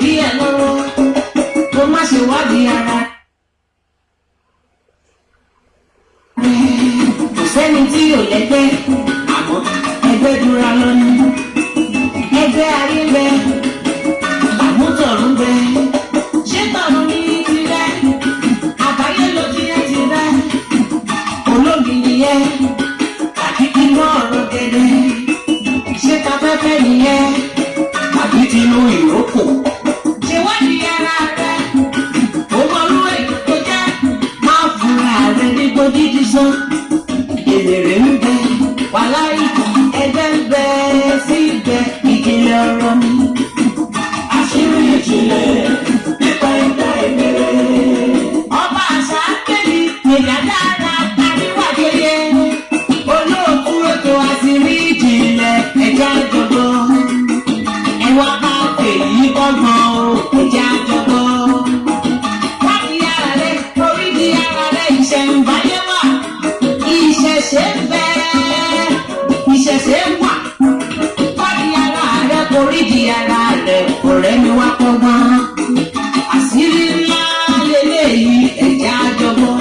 dí ẹ lọ́wọ́ kó má ṣe wádìí ara rẹ̀. Kò sẹ́ni tí ò lẹ́gbẹ́, àmọ́ ẹgbẹ́ dúra lọ́nà. Ẹgbẹ́ ayé ń bẹ, àmútọ̀run bẹ. Ṣé tọ̀run ní tirẹ̀? Àbáyé ló ti yẹ tirẹ̀. Olómi nìyẹn, tàbí tinú ọ̀rọ̀ gẹ́gẹ́. Ṣé tafẹ́fẹ́ nìyẹn, tàbí tinú ìrókò? Ṣèwádìí ara rẹ̀, ó mọrú èyí tó jẹ́. Máa fura rẹ̀ ní gbòdìdì sàn. Èrè ń bẹ, wàláì, ẹgbẹ́ ń bẹ síbẹ̀, ìjìnlẹ̀ ọ̀rọ̀ mi. Àṣírí ìjìnlẹ̀ nípa ẹ̀dá ìbéèrè. Ọba àṣà kéde ìyá dára àríwájẹyẹ. Olóòtú ètò àṣírí ìjìnlẹ̀, ẹ̀já jọgbọ́. Ẹ̀wà ká fèyí kọ́gbọ́n o, ẹ̀já jọgbọ́. Wádìí ara rẹ̀, orí di ara rẹ̀, ìṣẹ̀ǹbáyé wà. Ìṣẹ̀ṣe ń bẹ, ìṣẹ̀ṣe wà. Wádìí ara rẹ̀, orí di ara rẹ̀, ọ̀rẹ́ mi, wá kọ́gbọ́n. Àṣírí ńlá lélẹ́yìí, ẹ̀já jọgbọ́.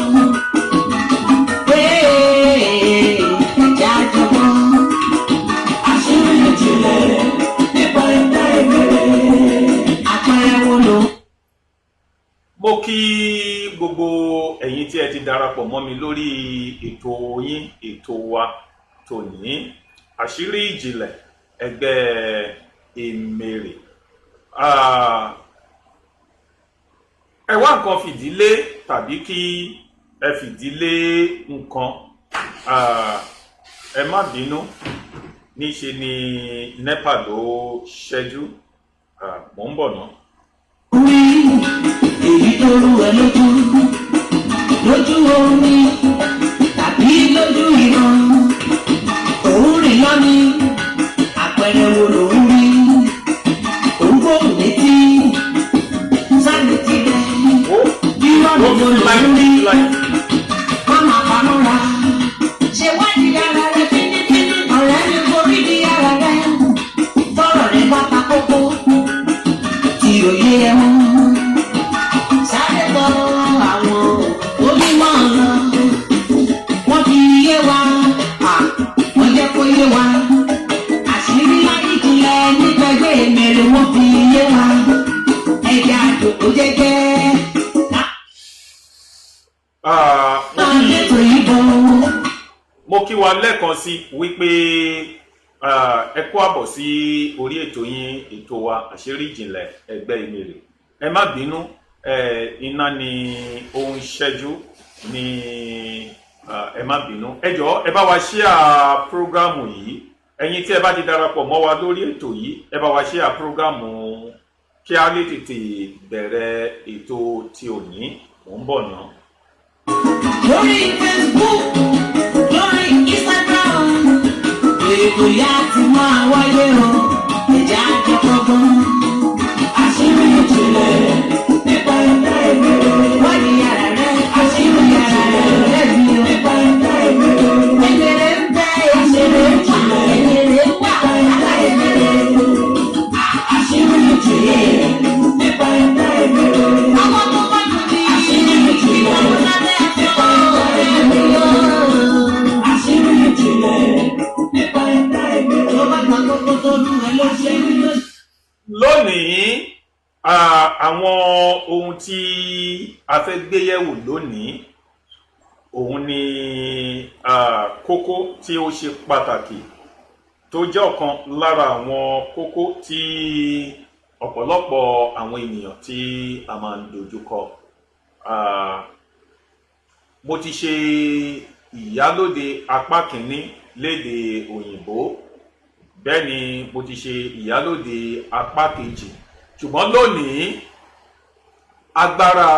Ẹ̀já jọgbọ́. Àṣírí ìjìnlẹ̀ nípa ẹ̀dá ìbéèrè. Àpẹẹrẹ wo ló Mo kí gbogbo ẹ̀yin tí ẹ ti darapọ̀ mọ́ mi lórí ètò yín, ètò wa tòní, Àṣírí Ìjìnlẹ̀ Ẹgbẹ́ Èmèrè. Ẹ wá nǹkan fìdílé tàbí kí ẹ fìdílé nǹkan. Ẹ má bínú, níṣe ni NEPA ló ṣẹ́jú. Mò ń bọ̀ náà. Rí èyí tó rú ẹ lójú, lójú omi tàbí lójú ìran, òun rìn lọ́ní, àpẹẹrẹ wo lòún rí? Òun kò létí sáré tirẹ̀. Ó bí ọ̀nà wo lòún rí? Má máa pamọ́ra. Ṣèwádìí ara rẹ fínífíní, ọ̀rẹ́ mi, forí di ara rẹ. Tọrọ rẹ bá ta kókó tí òye ẹ mú, sáré bọ àwọn onímọ̀ lọ. Wọ́n fi yé wa, wọ́n jẹ́ kó yé wa. Àṣírí láyé ìjìnlẹ̀ nípa ẹgbẹ́ ìmẹ̀rẹ̀, wọ́n fi yé wa. Ẹ̀jẹ̀ àjòkó jẹ́jẹ́. Mo Máa kí lẹ́tọ̀ yìí bọ̀. Mo kí wa lẹ́ẹ̀kan sí wípé ẹ kú àbọ̀ sí orí ètò yín, ètò wa, Àṣírí Ìjìnlẹ̀ Ẹgbẹ́ Ìmèrè. Ẹ má bínú, iná ni ó ń ṣẹ́jú ní, ẹ má bínú. Ẹ jọ̀ọ́, ẹ bá wa share program yìí. Ẹ̀yin tí ẹ bá ti darapọ̀ mọ́ wa lórí ètò yìí, ẹ bá wa share program kí a lè tètè bẹ̀rẹ̀ ètò ti òní. Mò ń bọ̀ náà. Lórí Facebook, lórí Instagram, ètò yá ti máa wáyé o, ẹ̀jẹ̀ àjọpọ̀gbọ́n. Àṣírí ìjìnlẹ̀ nípa ẹ̀dá ìbéèrè. Wádìí ara rẹ̀, àṣírí ara rẹ̀ lẹ́bi o. Nípa ẹ̀dá ìbéèrè. Ẹ̀yẹ̀rẹ̀ ń bẹ, ẹ̀yẹ̀rẹ̀ ń wà, ẹ̀yẹ̀rẹ̀ ń wà, aláìmẹ̀rẹ̀. Àṣírí ìjìnlẹ̀ nípa ẹ̀dá ìbéèrè. Àwọn tó bá dùn ní ìwọ̀n lábẹ́ àjọ ọ̀rẹ́ mi o. Àṣírí ìjìnlẹ̀ nípa ẹ̀dá ìbéèrè. Tó bá gbà kókó tó lù ẹ́ ló ṣe é lóṣù. Lónìí, àwọn ohun tí a fẹ́ gbé yẹ̀wò lónìí, òun ni kókó tí ó ṣe pàtàkì, tó jẹ́ ọ̀kan lára àwọn kókó tí ọ̀pọ̀lọpọ̀ àwọn ènìyàn tí a máa ń dojúkọ. Mo ti ṣe ìyálóde apá kìíní lédè òyìnbó, bẹ́ẹ̀ ni mo ti ṣe ìyálòde apá kejì, ṣùgbọ́n lónìí, agbára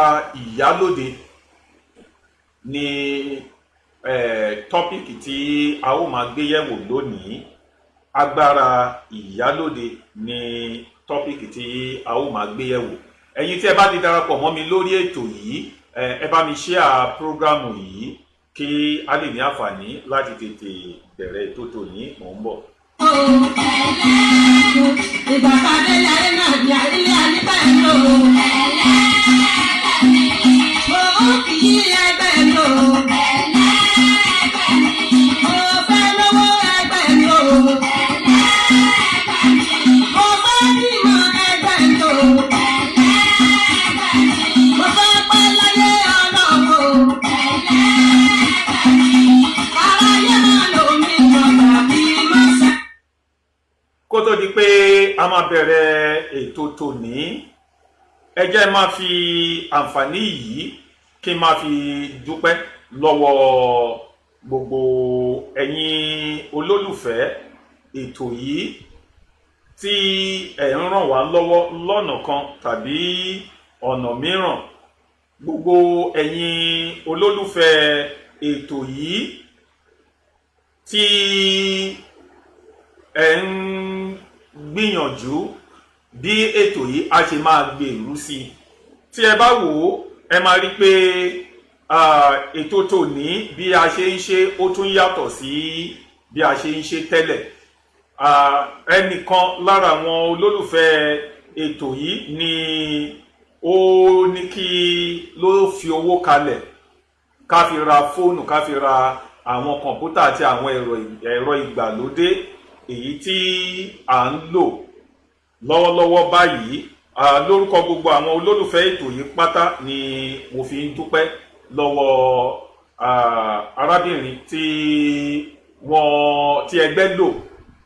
ìyálòde ni topic tí a ó máa gbé yẹ̀wò lónìí. Agbára ìyálòde ni topic tí a ó máa gbé yẹ̀wò. Ẹ̀yin tí ẹ bá ti darapọ̀ mọ́ mi lórí ètò yìí, ẹ bá mi share program yìí kí a lè ní àǹfààní láti tètè bẹ̀rẹ̀ ètò tòní. Mò ń bọ̀. Ìgbà tá a délé ayé náà di àrílé ayé báyìí. tòní, ẹ jẹ́ máa fi àǹfààní yìí kí n máa fi dúpẹ́ lọ́wọ́ gbogbo ẹ̀yin olólùfẹ́ ètò yìí tí ẹ̀ ń ràn wá lọ́wọ́ lọ́nà kan tàbí ọ̀nà mìíràn, gbogbo ẹ̀yin olólùfẹ́ ètò yìí tí ẹ̀ ń gbìyànjú bí ètò yìí a ṣe máa gbèrú sí i. Tí ẹ bá wò ó, ẹ máa rí pé ètò tòní, bí a ṣe ń ṣe, ó tún yàtọ̀ sí bí a ṣe ń ṣe tẹ́lẹ̀. Ẹnìkan lára àwọn olólùfẹ́ ètò yìí ni ó ní kí ló fi owó kalẹ̀ ká fi ra fóònù, ká fi ra àwọn kọ̀ǹpútà àti àwọn ẹ̀rọ ìgbàlódé èyí tí à ń lò lọ́wọ́lọ́wọ́ báyìí. Lórúkọ gbogbo àwọn olólùfẹ́ ètò yìí pátá ni mo fi ń dúpẹ́ lọ́wọ́ arábìnrin tí wọ́n tí ẹgbẹ́ lò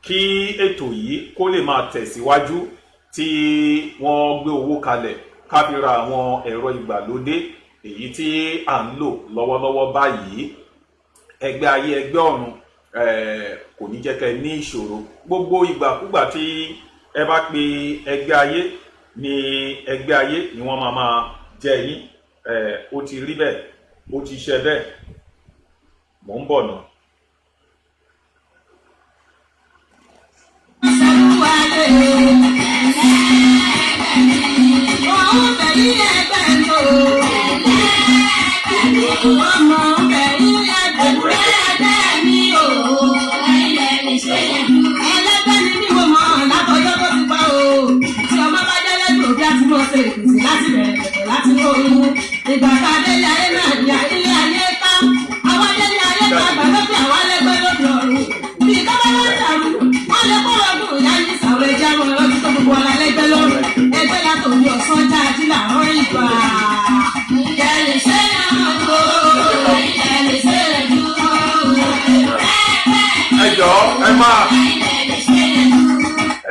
kí ètò yìí kó lè máa tẹ̀síwájú, tí wọ́n gbé owó kalẹ̀ ká fi ra àwọn ẹ̀rọ ìgbàlódé èyí tí à ń lò lọ́wọ́lọ́wọ́ báyìí. Ẹgbẹ́ ayé, ẹgbẹ́ ọ̀run kò ní jẹ́ kẹ́ ní ìṣòro. Gbogbo ìgbàkúgbà tí ẹ bá pe ẹgbẹ́ ayé ní ẹgbẹ́ ayé ni wọ́n máa máa jẹ yín. Ó ti rí bẹ́ẹ̀, ó ti ṣe bẹ́ẹ̀. Mò ń bọ̀ náà. Ẹlẹ́gbẹ́ ni mí, mo mọ̀ látọjọ́ tó ti pẹ́ o. Tí ọmọ bá jẹ́ lẹ́gbẹ̀ẹ́ òbí àti mọ̀ ṣe ìpèsè láti bẹ̀rẹ̀ pẹ̀pẹ̀ láti ní oyún. Ìgbà tá a délé ayé náà ní ilé ayé ká. Àwa délé ayé ká gbà lókè, àwa lẹ́gbẹ́ lóde ọ̀run. Bí kọ́bá wá dàrú, wọ́n lè kó ọdún ìyá yìí sàwọn ẹja wọn lọ́dún tó gbogbo ọ̀la lẹ́gbẹ́ lọ́rùn. Ẹgbẹ́ látòmí ọ̀sán já ají làárọ̀ ìgbà. Ìjẹ̀lẹ̀ ṣe é kó, ìjẹ̀lẹ̀ ṣe é dúró. Ẹ jọ̀ọ́,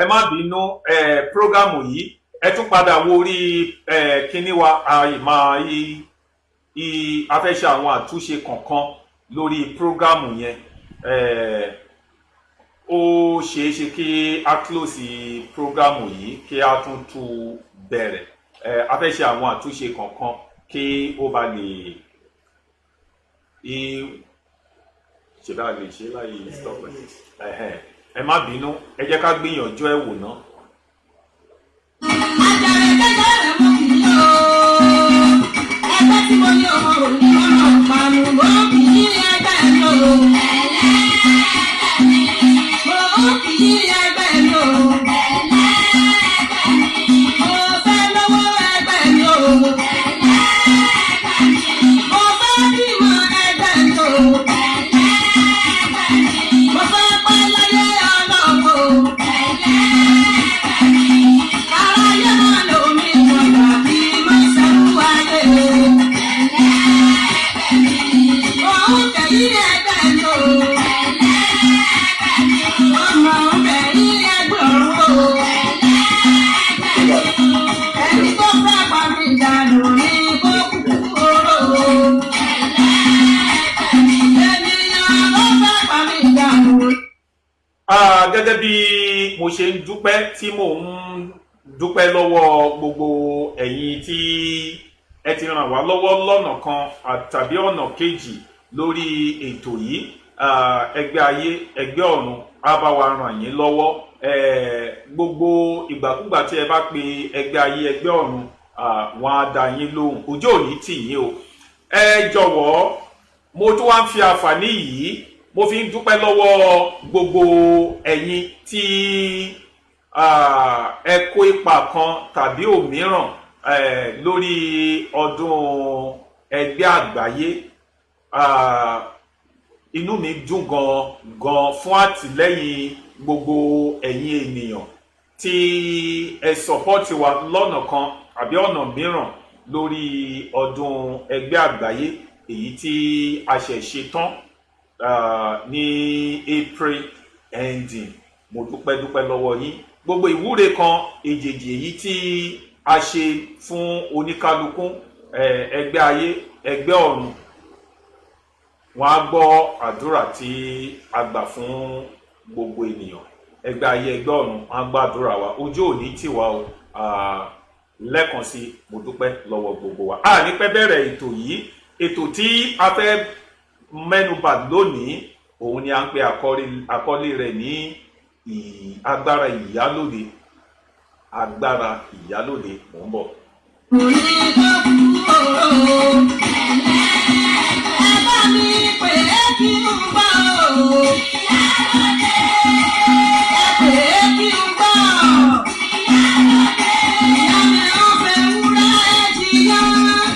ẹ má bínú. Ẹ program yìí, ẹ tún padà wo orí ẹ kíní wa, àìmáa i a fẹ́ ṣe àwọn àtúnṣe kọ̀ọ̀kan lórí program yẹn. Ó ṣeé ṣe kí a close program yìí, kí a tún tún bẹ̀rẹ̀. A fẹ́ ṣe àwọn àtúnṣe kọ̀ọ̀kan kí ó ba lè ṣe bá lè ṣe láyé stop ẹ. Ẹhẹ́n. Ẹ má bínú, ẹ jẹ́ ká gbìyànjú ẹ̀ wò ná. Àjàrẹ̀ kẹjọ rẹ̀ mú kì í o. Ẹgbẹ́ tí mo ní ọmọ òní ọmọ pàmò, mo kì í ẹgbẹ́ mi o. Mo kì í ẹgbẹ́ mi o. Mo fẹ́ lówó ẹgbẹ́ mi o. Mo fẹ́ bímọ ẹgbẹ́ mi o. Mo fẹ́ pẹ́ láyé ọlọ́mọ o. Aráyé máa lò mí mọ̀gbà bí mo ṣerú ayé. Òun kẹ̀yí ẹgbẹ́ mi o. Ọmọ kẹ̀yí ẹgbẹ́ ọ̀run o. Ẹni tó fẹ́ pa mí dànù ní kó kúkú oró o. Ènìyàn ló fẹ́ pa mí dànù. Gẹ́gẹ́ bí mo ṣe ń dúpẹ́, tí mò ń dúpẹ́ lọ́wọ́ gbogbo ẹ̀yin tí ẹ ti ràn wá lọ́wọ́ lọ́nà kan tàbí ọ̀nà kejì lórí ètò yìí, ẹgbẹ́ ayé, ẹgbẹ́ ọ̀run á bá wa ràn yín lọ́wọ́. Gbogbo ìgbàkúgbà tí ẹ bá pe ẹgbẹ́ ayé, ẹgbẹ́ ọ̀run, wọ́n á dá yín lóhùn. Ojú ò ní tì yín o. Ẹ jọ̀wọ́, mo tún wá ń fi àǹfààní yìí, mo fi ń dúpẹ́ lọ́wọ́ gbogbo ẹ̀yin tí ẹ kó ipa kan tàbí òmíràn lórí ọdún ẹgbẹ́ àgbáyé. Inú mi dùn gan gan fún àtìlẹ́yìn gbogbo ẹ̀yin ènìyàn tí ẹ support wa lọ́nà kan àbí ọ̀nà mìíràn lórí ọdún ẹgbẹ́ àgbáyé èyí tí a ṣẹ̀ ṣe tán ní April ending. Mo dúpẹ́ dúpẹ́ lọ́wọ́ yín. Gbogbo ìwúre kan èjèèjì èyí tí a ṣe fún oníkálukú, ẹgbẹ́ ayé, ẹgbẹ́ ọ̀run, wọn á gbọ́ àdúrà tí a gbà fún gbogbo ènìyàn. Ẹgbẹ́ ayé, ẹgbẹ́ ọ̀run, wọn á gbọ́ àdúrà wa. Ojú òní tiwa o. Lẹ́ẹ̀kan sí, mo dúpẹ́ lọ́wọ́ gbogbo wa. A ní pẹ́ bẹ̀rẹ̀ ètò yìí. Ètò tí a fẹ́ mẹ́nubà lónìí, òun ni à ń pe àkọlé rẹ̀ ní agbára ìyálóde. Agbára ìyálóde. Mò ń bọ̀. Kò ní tó kú o. Ẹ bá mi pè é kí n gbọ́ o. Ẹ pè é kí n gbọ́. Ìyá mi ń fẹ́ wúrẹ́ jiyàn.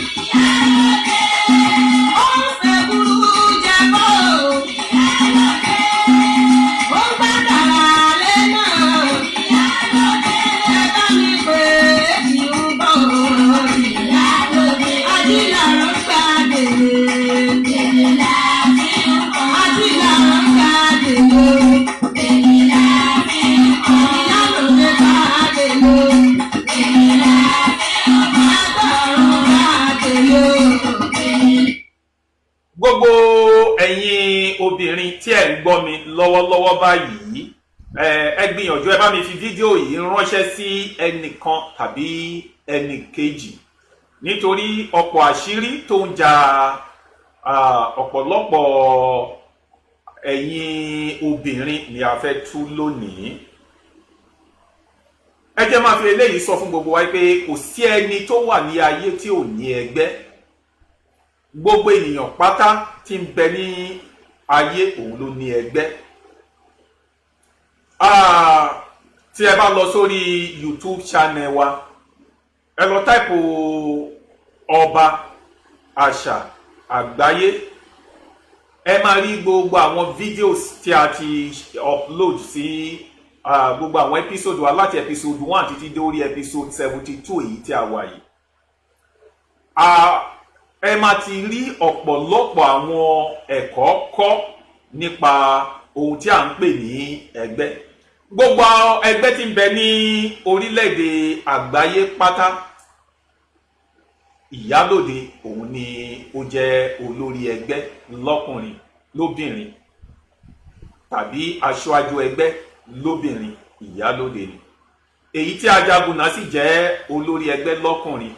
Ó ń fẹ́ burú jẹ bọ́. Ó ń gbàdàrà lé náà. Ẹ bá mi pè é kí n gbọ́ o. Ajílàrọ̀ ń gbà dèrè. Ajílàrọ̀ ń gbà dèrè. Ìyálòde gbà dèrè. Agbọ̀rún gbà dèrè. Gbogbo ẹ̀yin obìnrin tí ẹ̀ ń gbọ́ mi lọ́wọ́lọ́wọ́ báyìí, ẹ gbìyànjú, ẹ bá mi fi fídíò yìí ránṣẹ́ sí ẹnìkan tàbí ẹnìkejì, nítorí ọ̀pọ̀ àṣírí tó ń ja ọ̀pọ̀lọpọ̀ ẹ̀yin obìnrin ni a fẹ́ tú lónìí. Ẹ jẹ́ máa fi eléyìí sọ fún gbogbo wa pé kò sí ẹni tó wà ní ayé tí ò ní ẹgbẹ́. Gbogbo ènìyàn pátá tí ń bẹ ní ayé, òun ló ní ẹgbẹ́. Tí ẹ bá lọ sórí YouTube channel wa, ẹ lọ type Ọba Àṣà Àgbáyé, ẹ máa rí gbogbo àwọn videos tí a ti upload sí gbogbo àwọn episode wa, láti episode 1 títí dórí episode 72 èyí tí a wà yìí. Ẹ máa ti rí ọ̀pọ̀lọpọ̀ àwọn ẹ̀kọ́ kọ́ nípa ohun tí à ń pè ní ẹgbẹ́. Gbogbo ẹgbẹ́ tí ń bẹ ní orílẹ̀-èdè àgbáyé pátá, ìyálòde òun ni ó jẹ́ olórí ẹgbẹ́ lọ́kùnrin lóbìnrin, tàbí aṣáájú ẹgbẹ́ lóbìnrin, ìyálòde ni. Èyí tí Ajagunà sì jẹ́ olórí ẹgbẹ́ lọ́kùnrin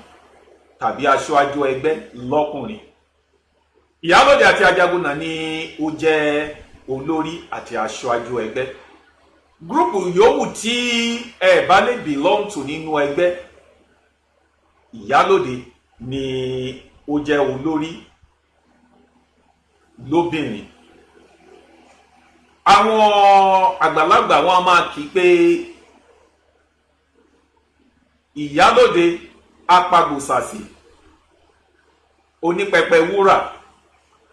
tàbí aṣáájú ẹgbẹ́ lọ́kùnrin. Ìyálòde àti Ajagunà ni ó jẹ́ olórí àti aṣáájú ẹgbẹ́. Group yòówù tí ẹ bá lè belong to nínú ẹgbẹ́, ìyálòde ni ó jẹ́ olórí lóbìnrin. Àwọn àgbàlagbà, wọn máa kí pé ìyálòde apagbòsàsì, onípẹpẹ wúrà,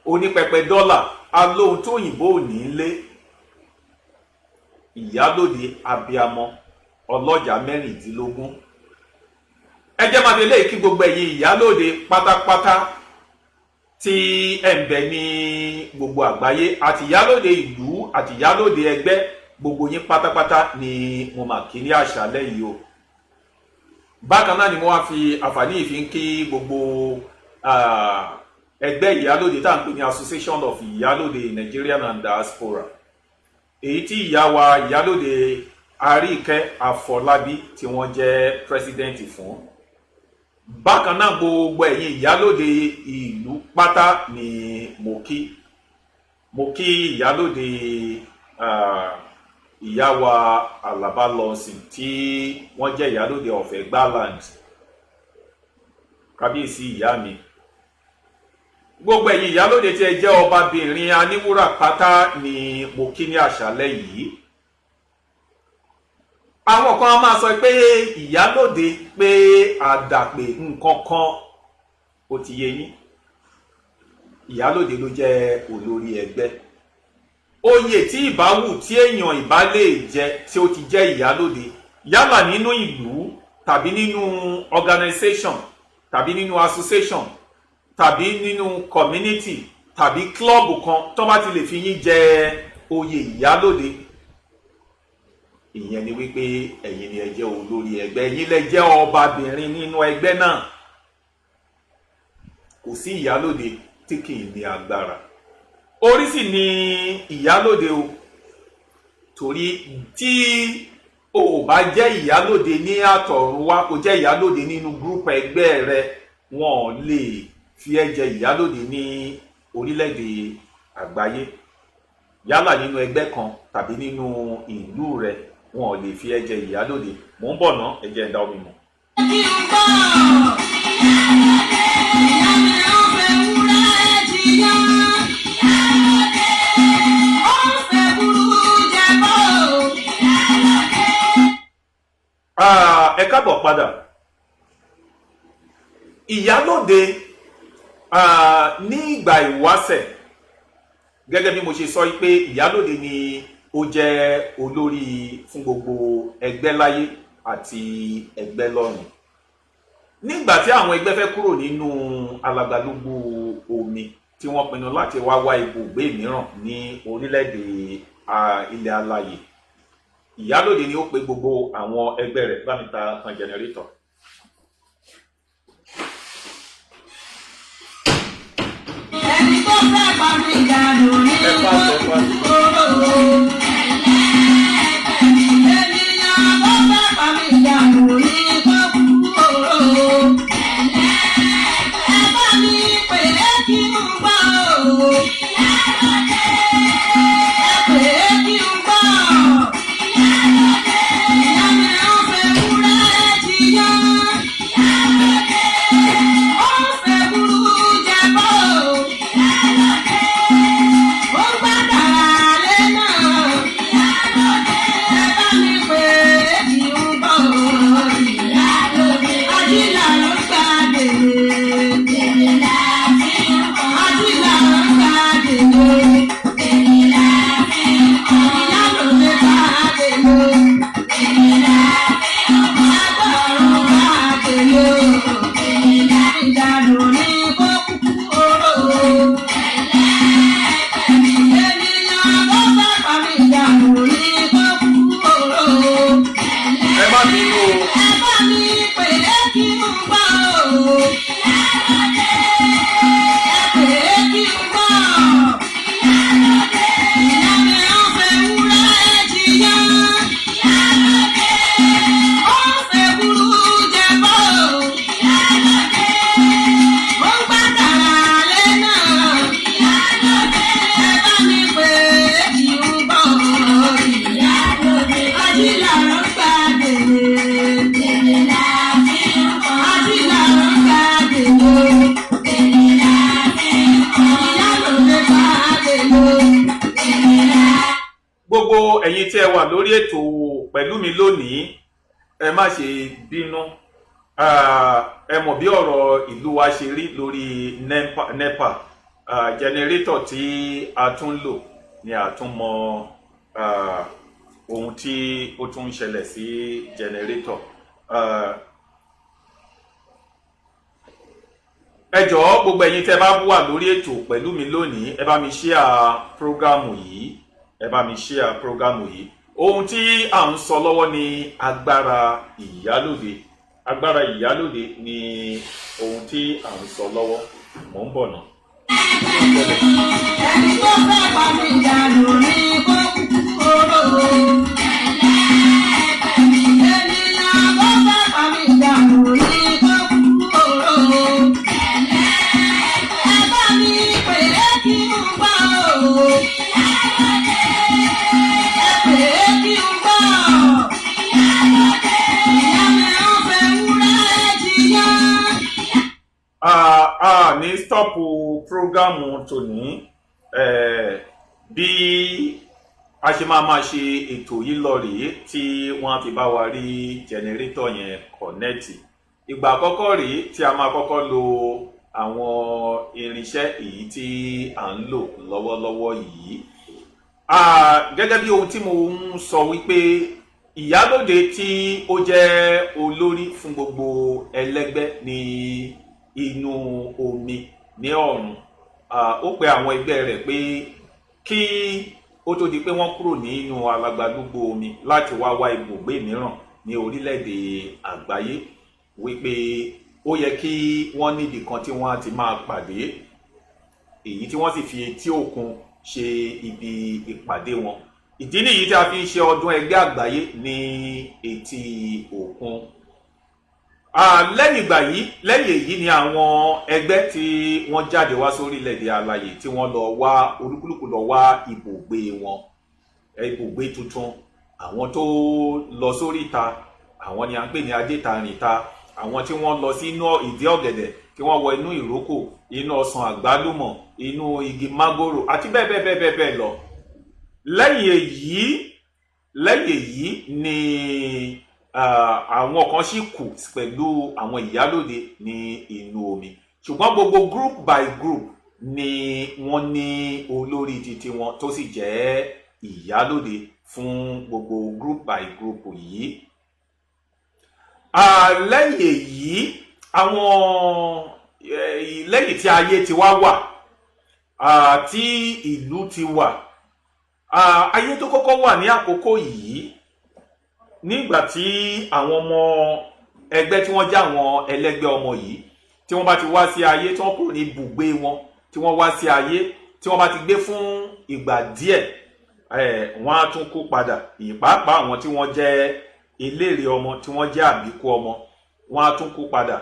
onípẹpẹ dọ́là, alóhun tó òyìnbó ò ní lé, ìyálòde abiamọ ọlọ́jà 16. Ẹ jẹ́ máa fi eléyìí kí gbogbo ẹ̀yin ìyálòde pátápátá tí ẹ̀ ń bẹ ní gbogbo àgbáyé, àti ìyálòde ìlú àti ìyálòde ẹgbẹ́, gbogbo yín pátápátá ni mo mà kí ní àṣálẹ́ yìí o. Bákan náà ni mo wá fi àǹfààní yìí fi ń kí gbogbo ẹgbẹ́ ìyálòde tá à ń pè ní Association of Ìyálòde Nigerian and Diaspora, èyí tí ìyá wa ìyálòde Àríkẹ́ Àfọlábí tí wọ́n jẹ́ president fún. Bákan náà, gbogbo ẹ̀yin ìyálòde ìlú pátá ni mo kí. Mo kí ìyálòde ìyá wa Àlàbá Lọ́sìn tí wọ́n jẹ́ ìyálòde of Ẹ̀gbáland, kábíyèsí ìyá mi. Gbogbo ẹ̀yin ìyálòde tí ẹ jẹ́ ọbabìnrin aníwúrà pátá ni mo kí ní àṣálẹ́ yìí. Àwọn kan á máa sọ pé ìyálòde, pé àdàpè nǹkan kan. Ó ti yé yín, ìyálòde ló jẹ́ olórí ẹgbẹ́. Oyè tí ìbáwù tí èèyàn ìbá lè jẹ tí ó ti jẹ́ ìyálòde, yálà nínú ìlú tàbí nínú organization tàbí nínú association tàbí nínú community tàbí club kan, tó bá ti lè fi yín jẹ oyè ìyálòde. Ìyẹn ni wípé ẹ̀yin ni ẹ jẹ́ olórí ẹgbẹ́, ẹ̀yin lẹ jẹ́ ọbabìnrin nínú ẹgbẹ́ náà. Kò sí ìyálòde tí kì í ní agbára. Orí sì ni ìyálòde o, torí tí o ò bá jẹ́ ìyálòde ní àtọ̀run wá, kò jẹ́ ìyálòde nínú group ẹgbẹ́ rẹ, wọn ò lè fi ẹ́ jẹ ìyálòde ní orílẹ̀-èdè àgbáyé. Yálà nínú ẹgbẹ́ kan tàbí nínú ìlú rẹ, wọn ò lè fi ẹ́ jẹ ìyálòde. Mò ń bọ̀ ná, ẹ jẹ́ n dá omi mọ̀. Kí n gbọ́. Ìyá mi ó fẹ́ wúrẹ́ jiyàn. Ó fẹ́ burú jẹ bọ́. Ah, ẹ káàbọ̀ padà. Ìyálòde ní ìgbà ìwáṣẹ̀, gẹ́gẹ́ bí mo ṣe sọ pé ìyálòde ni ó jẹ́ olórí fún gbogbo ẹgbẹ́ láyé àti ẹgbẹ́ lọ́run. Nígbà tí àwọn ẹgbẹ́ fẹ́ kúrò nínú alagbalúgbú omi, tí wọ́n pinnu láti wá wá ibùgbé mìíràn ní orílẹ̀-èdè ilẹ̀ alàyè, ìyálòde ni ó pe gbogbo àwọn ẹgbẹ́ rẹ̀. Bá mi ta kan generator. Ẹni tó fẹ́ pa mí dànù ní Ẹ pàṣẹ, ẹ pàṣẹ. kóró. Ènìyàn tó fẹ́ pa mí dànù ní kóró. Ẹ bá mi pè é kí n gbọ́ o. Ẹ pè é kí n gbọ́. Ìyá mi ó fẹ́ wúrẹ́ jiyàn. Ó fẹ́ burú jẹ bọ́. Ó gbàdá lé náà. Ẹ bá mi pè é kí n gbọ́. Ajílà ló gbà délé. Ajílà ló gbà délé. Ìyá ló lè gbà délé. Agbọ̀rún gbà délé. Ìdàlù ní kó kúkú oró. Ènìyàn tó fẹ́ pa mí ìdàlù ní kó kúkú oró. Ẹ má bínú o. Ẹ bá mi pè é kí n gbọ́ o. Ẹ pè é kí n gbọ́. Ìyá mi ó fẹ́ wúrẹ́ jiyàn. Ó fẹ́ burú jẹ bọ́. Ó gbàdá lé náà. Ẹ bá mi pè é kí n gbọ́. Ajílà ló gbà délé. Ajílà ló gbà délé. Ìyá ló lè gbà délé. Gbogbo ẹ̀yin tí ẹ wà lórí ètò pẹ̀lú mi lónìí, ẹ má ṣe bínú. Ah, ẹ mọ̀ bí ọ̀rọ̀ ìlú wa ṣe rí lórí NEPA. Generator tí a tún lò ni a tún mọ ohun tí ó tún ń ṣẹlẹ̀ sí generator. Ẹ jọ̀ọ́, gbogbo ẹ̀yin tẹ́ bá wà lórí ètò pẹ̀lú mi lónìí, ẹ bá mi share program yìí, ẹ bá mi share program yìí. Ohun tí à ń sọ lọ́wọ́ ni agbára ìyálòde. Agbára ìyálòde ni ohun tí à ń sọ lọ́wọ́. Mò ń bọ̀ náà. Ẹni tó fẹ́ pa mí dànù ní kó kúkú oró. Ènìyàn tó fẹ́ pa mí dànù ní kó kúkú oró. Ẹ bá mi pè é kí n gbọ́ o. Ẹ pè é kí n gbọ́. Ìyá mi ó fẹ́ wúrẹ́ jiyàn. A ní stop program tòní. Bí a ṣe máa máa ṣe ètò yìí lọ rèé tí wọ́n á fi bá wa rí generator yẹn connect. Ìgbà àkọ́kọ́ rèé tí a máa kọ́kọ́ lo àwọn irinṣẹ́ èyí tí à ń lò lọ́wọ́lọ́wọ́ yìí. Gẹ́gẹ́ bí ohun tí mo ń sọ wípé ìyálòde tí ó jẹ́ olórí fún gbogbo ẹlẹ́gbẹ́ ní inú omi ní ọ̀run, ó pe àwọn ẹgbẹ́ rẹ̀ pé kí Ó tó di pé wọ́n kúrò nínú alagbalúgbú omi láti wá wá ibùgbé mìíràn ní orílẹ̀-èdè àgbáyé, wípé ó yẹ kí wọ́n níbi kan tí wọ́n á ti máa pàdé, èyí tí wọ́n sì fi etí òkun ṣe ibi ìpàdé wọn. Ìdí nìyí tí a fi ń ṣe ọdún ẹgbẹ́ àgbáyé ní etí òkun. Lẹ́yìn ìgbà yìí, lẹ́yìn èyí ni àwọn ẹgbẹ́ tí wọ́n jáde wá sórílẹ̀-èdè alàyè, tí wọ́n lọ wá, olúkúlùkù lọ wá ibùgbé wọn, ibùgbé tuntun. Àwọn tó lọ sóríta, àwọn ni à ń pè ní adétarìnta. Àwọn tí wọ́n lọ sínú ìdí ọ̀gẹ̀dẹ̀, tí wọ́n wọ inú ìrókò, inú ọsàn àgbálùmọ̀, inú igi mángòrò àti bẹ́ẹ̀ bẹ́ẹ̀ bẹ́ẹ̀ bẹ́ẹ̀ bẹ́ẹ̀ lọ. Lẹ́yìn èyí ni àwọn kan sì kù pẹ̀lú àwọn ìyálòde ní inú omi, ṣùgbọ́n gbogbo group by group ni wọ́n ní olórí titi wọn tó sì jẹ́ ìyálòde fún gbogbo group by group yìí. Lẹ́yìn èyí, àwọn lẹ́yìn tí ayé ti wá wà, tí ìlú ti wà, ayé tó kọ́kọ́ wà ní àkókò yìí, nígbà tí àwọn ọmọ ẹgbẹ́ tí wọ́n jẹ́ àwọn ẹlẹ́gbẹ́ ọmọ yìí, tí wọ́n bá ti wá sí ayé, tí wọ́n kúrò ní ibùgbé wọn, tí wọ́n wá sí ayé, tí wọ́n bá ti gbé fún ìgbà díẹ̀, wọ́n á tún kú padà. Ìpàápàá àwọn tí wọ́n jẹ́ eléré ọmọ, tí wọ́n jẹ́ àbíkú ọmọ, wọ́n á tún kú padà.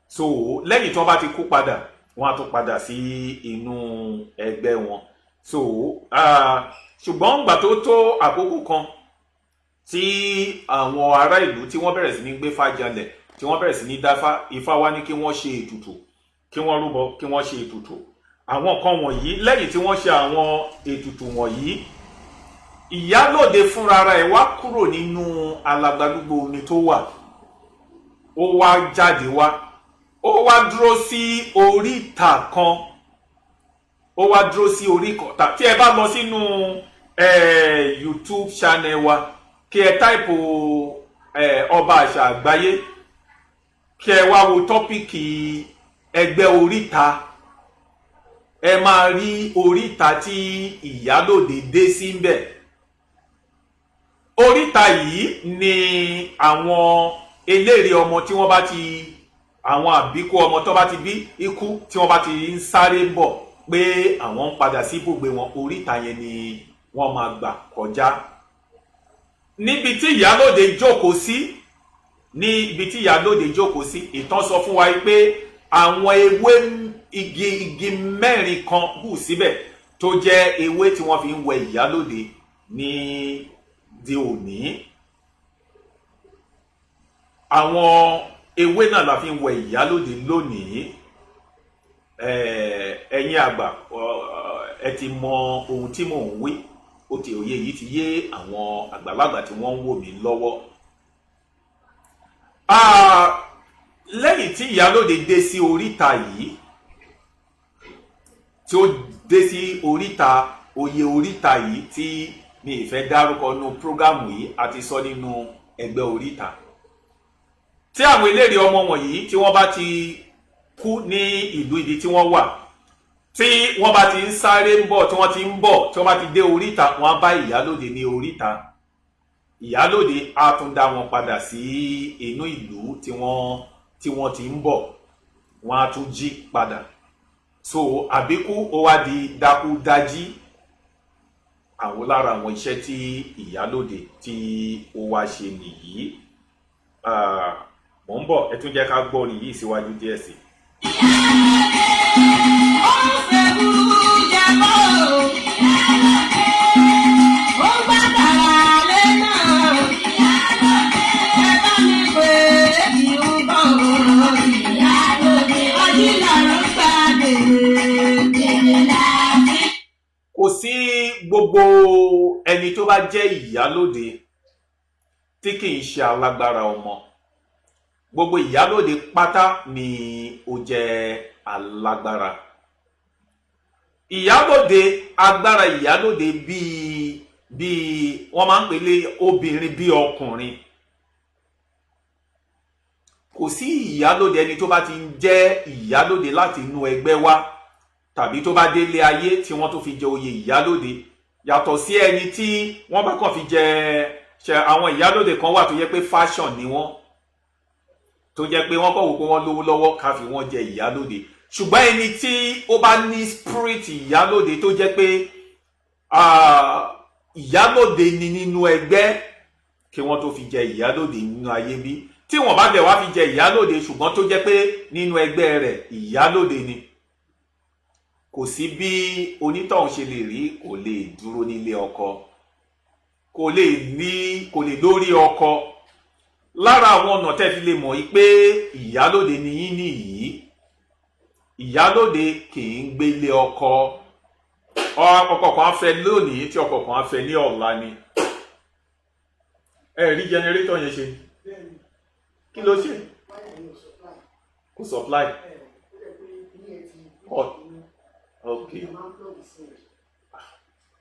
So lẹ́yìn tí wọ́n bá ti kú padà, wọ́n á tún padà sí inú ẹgbẹ́ wọn. So ṣùgbọ́n ìgbà tó tó àkókò kan tí àwọn ará ìlú tí wọ́n bẹ̀rẹ̀ sí ní gbé fájalẹ̀, tí wọ́n bẹ̀rẹ̀ sí ní dáfá, Ifá wá ní kí wọ́n ṣe ètùtù, kí wọ́n rúbọ, kí wọ́n ṣe ètùtù àwọn kan wọ̀nyí. Lẹ́yìn tí wọ́n ṣe àwọn ètùtù wọ̀nyí, ìyálòde fúnra ẹ̀ wá kúrò nínú alagbalúgbú omi tó wà. Ó wá jáde wá, ó wá dúró sí oríta kan, ó wá dúró sí oríta. Tí ẹ bá lọ sínú YouTube channel wa, kí ẹ type Ọba Àṣà Àgbáyé, kí ẹ wá wo topic ẹgbẹ́ oríta, ẹ máa rí oríta tí ìyálòde dé sí ń bẹ̀. Oríta yìí ni àwọn eléré ọmọ tí wọ́n bá ti, àwọn àbíkú ọmọ tó bá ti bí ikú, tí wọ́n bá ti ń sáré bọ̀ pé àwọn ń padà sí ibùgbé wọn, oríta yẹn ni wọ́n máa gbà kọjá. Níbi tí ìyálòde jókòó sí, ní ibi tí ìyálòde jókòó sí, ìtàn sọ fún wa pé àwọn ewé igi mẹ́rin kan hù síbẹ̀ tó jẹ́ ewé tí wọ́n fi ń wẹ ìyálòde ní di òní. Àwọn ewé náà la fi ń wẹ ìyálòde lónìí. Ẹ̀yin àgbà, ẹ ti mọ ohun tí mò ń wí. Ó ti òye yìí ti yé àwọn àgbàlagbà tí wọ́n ń wò mí lọ́wọ́. Lẹ́yìn tí ìyálòde dé sí oríta yìí, tí ó dé sí oríta oyè oríta yìí tí mi ì fẹ́ dárúkọ nínú program yìí, a ti sọ nínú ẹgbẹ́ oríta, tí àwọn eléré ọmọ wọ̀nyí tí wọ́n bá ti kú ní ìlú ibi tí wọ́n wà, tí wọ́n bá ti ń sáré ń bọ̀, tí wọ́n ti ń bọ̀, tí wọ́n bá ti dé oríta, wọ́n á bá ìyálòde ní oríta. Ìyálòde á tún dá wọn padà sí inú ìlú tí wọ́n ti ń bọ̀, wọ́n á tún jí padà. So àbíkú ó wá di dákúdájí. Àwọn lára àwọn iṣẹ́ tí ìyálòde tí ó wá ṣe nìyí. Mò ń bọ̀, ẹ tún jẹ́ ká gbọ́ orin yìí síwájú díẹ̀ sí i. Ó ń fẹ́ jẹ́bọ́, ó gbàdàrà lé náà. Ẹ bá mi pè é kí n bọ̀. Ajílà ló gbà dèrè. Kò sí gbogbo ẹni tó bá jẹ́ ìyálòde tí kì í ṣe alágbára ọmọ. Gbogbo ìyálòde pátá ni ó jẹ́ alágbára. Ìyálòde, agbára ìyálòde bíi wọ́n máa ń pè lé obìnrin bíi ọkùnrin. Kò sí ìyálòde, ẹni tó bá ti ń jẹ́ ìyálòde láti inú ẹgbẹ́ wá tàbí tó bá délé ayé tí wọ́n tó fi jẹ oyè ìyálòde. Yàtọ̀ sí ẹni tí wọ́n bá kàn fi jẹ ṣe. Àwọn ìyálòde kan wà tó jẹ́ pé fashion ni wọ́n, tó jẹ́ pé wọ́n kọ̀ wò pé wọ́n lówó lọ́wọ́, ká fi wọ́n jẹ ìyálòde. Ṣùgbọ́n ẹni tí ó bá ní spirit ìyálòde, tó jẹ́ pé ìyálòde ni nínú ẹgbẹ́ kí wọ́n tó fi jẹ ìyálòde nínú ayé bí, tí wọ́n bá bẹ̀ wá fi jẹ ìyálòde, ṣùgbọ́n tó jẹ́ pé nínú ẹgbẹ́ rẹ̀ ìyálòde ni, kò sí bí onítọ̀hún ṣe lè rí, kò lè dúró nílé ọkọ, kò lè ní, kò lè lórí ọkọ. Lára àwọn ọ̀nà tẹ́ fi lè mọ̀ yìí pé ìyálòde ni yín nìyí: ìyálòde kì í gbélé ọkọ. Ọkọ kan á fẹ́ lónìí, tí ọkọ kan á fẹ́ ní ọ̀la ni. Ẹ rí generator yẹn ṣe, kí ló ṣe? Kò supply.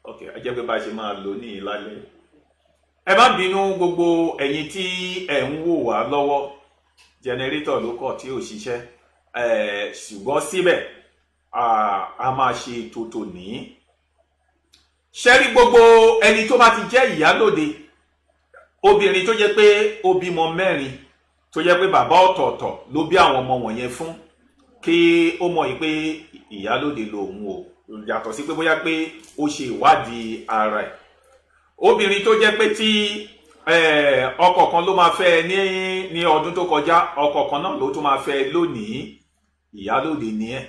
Ok, ẹ jẹ́ pé bá a ṣe máa lò ní ìlálẹ́. Ẹ má bínú, gbogbo ẹ̀yin tí ẹ̀ ń wò wá lọ́wọ́, generator ló kọ̀ tí ò ṣiṣẹ́, ṣùgbọ́n síbẹ̀ a máa ṣe ètò tòní. Ṣẹ́rí, gbogbo ẹni tó bá ti jẹ́ ìyálòde, obìnrin tó jẹ́ pé ó bímọ mẹ́rin, tó jẹ́ pé bàbá ọ̀tọ̀ọ̀tọ̀ ló bí àwọn ọmọ wọ̀nyẹn fún, kí ó mọ̀ yìí pé ìyálòde lòun o, yàtọ̀ sí pé bóyá pé ó ṣe ìwádìí ara ẹ̀. Obìnrin tó jẹ́ pé tí ọkọ kan ló máa fẹ́ ní ọdún tó kọjá, ọkọ kan náà ló tún máa fẹ́ lónìí, ìyálòde ni ẹ́.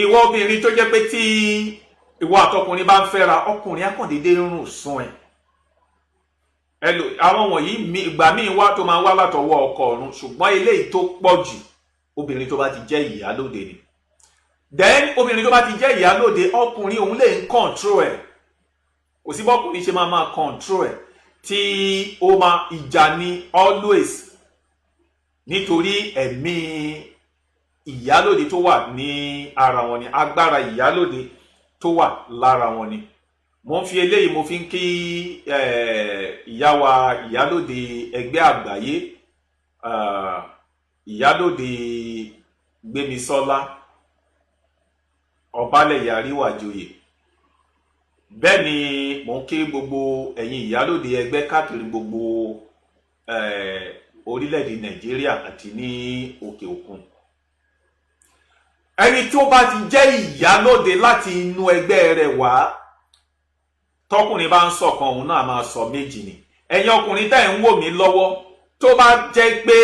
Ìwọ obìnrin tó jẹ́ pé tí ìwọ àtọkùnrin bá ń fẹ́ra, ọkùnrin á kàn déédéé rùn sún ẹ. Ẹlò àwọn wọ̀nyí, ìgbà míì wá tó máa wá látọwọ́ ọkọ ọ̀run, ṣùgbọ́n eléyìí tó pọ̀ jù, obìnrin tó bá ti jẹ́ ìyálòde ni. Then obìnrin tó bá ti jẹ́ ìyálòde, ọkùnrin òun lè ń control ẹ̀, kò sí bọ́kùnrin ṣe máa control ẹ̀ tí ó máa ìjà ni always, nítorí ẹ̀mí ìyálòde tó wà ní ara wọn ni, agbára ìyálòde tó wà lára wọn ni. Mo ń fi eléyìí, mo fi ń kí ìyá wa, ìyálòde ẹgbẹ́ àgbáyé, ìyálòde Gbémisọ́lá Ọbalẹ̀yà Àríwájòyè. Bẹ́ẹ̀ ni mo ń kí gbogbo ẹ̀yin ìyálòde ẹgbẹ́ káàkiri gbogbo orílẹ̀-èdè Nàìjíríà àti ní òkè òkun. Ẹni tó bá ti jẹ́ ìyálòde láti inú ẹgbẹ́ rẹ̀ wá, tọkùnrin bá ń sọ̀kan, òun náà máa sọ méjì ni. Ẹ̀yin ọkùnrin tẹ́ ń wò mí lọ́wọ́, tó bá jẹ́ pé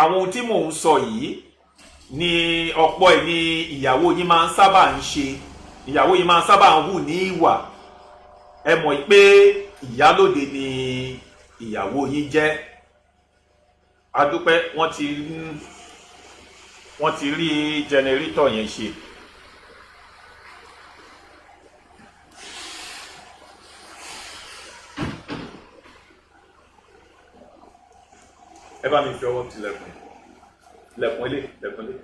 àwọn ohun tí mò ń sọ yìí ni ọ̀pọ̀ ẹ̀ ní ìyàwó yín máa ń sábà ń ṣe, ìyàwó yín máa ń sábà ń hù ní ìwà, ẹ mọ̀ pé ìyálòde ni ìyàwó yín jẹ́. Adúpẹ́, wọ́n ti rí generator yẹn ṣe. Ẹ bá mi fi ọwọ́ tilẹ̀kùn, lẹ̀kùn ilé, lẹ̀kùn ilé.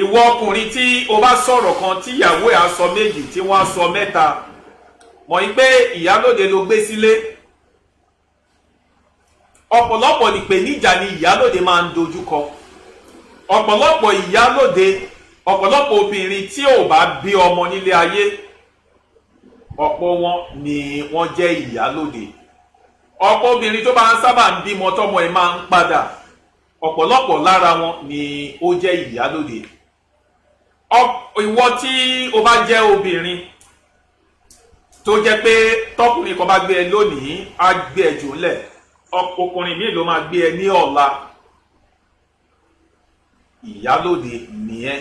Ìwọ ọkùnrin tí o bá sọ̀rọ̀ kan tí ìyàwó ẹ̀ á sọ méjì, tí wọ́n á sọ mẹ́ta, mọ̀ ní pé ìyálòde ló gbé sílé. Ọ̀pọ̀lọpọ̀ ìpèníjà ni ìyálòde máa ń dojúkọ. Ọ̀pọ̀lọpọ̀ ìyálòde, ọ̀pọ̀lọpọ̀ obìnrin tí ò bá bí ọmọ nílé ayé, ọ̀pọ̀ wọn ni wọ́n jẹ́ ìyálòde. Ọ̀pọ̀ obìnrin tó bá ń sábà ń bímọ, tọmọ ẹ̀ máa ń padà, ọ̀pọ̀lọpọ̀ lára wọn ni ó jẹ́ ìyálòde. Ìwọ tí o bá jẹ́ obìnrin tó jẹ́ pé tọkùnrin kan bá gbé ẹ lónìí, á gbé ẹ jù ńlẹ̀, ọkùnrin míì ló máa gbé ẹ ní ọ̀la, ìyálòde nìyẹn.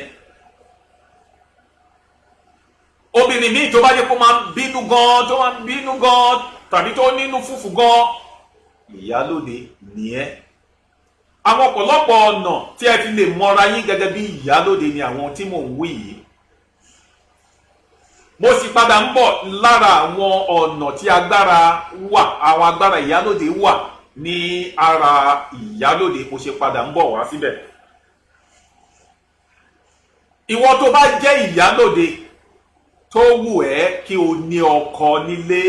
Obìnrin míì tó bá jẹ́ kó máa ń bínú gan, tó máa ń bínú gan, tàbí tó nínú fùfù gan, ìyálòde nìyẹn. Àwọn ọ̀pọ̀lọpọ̀ ọ̀nà tí ẹ fi lè mọra yín gẹ́gẹ́ bí ìyálòde ni àwọn tí mò ń wí yìí. Mo sì padà ń bọ̀ lára àwọn ọ̀nà tí agbára wà, àwọn agbára ìyálòde wà ní ara ìyálòde, mo ṣe padà ń bọ̀ wá síbẹ̀. Ìwọ tó bá jẹ́ ìyálòde, tó wù ẹ́ kí o ní ọkọ nílé,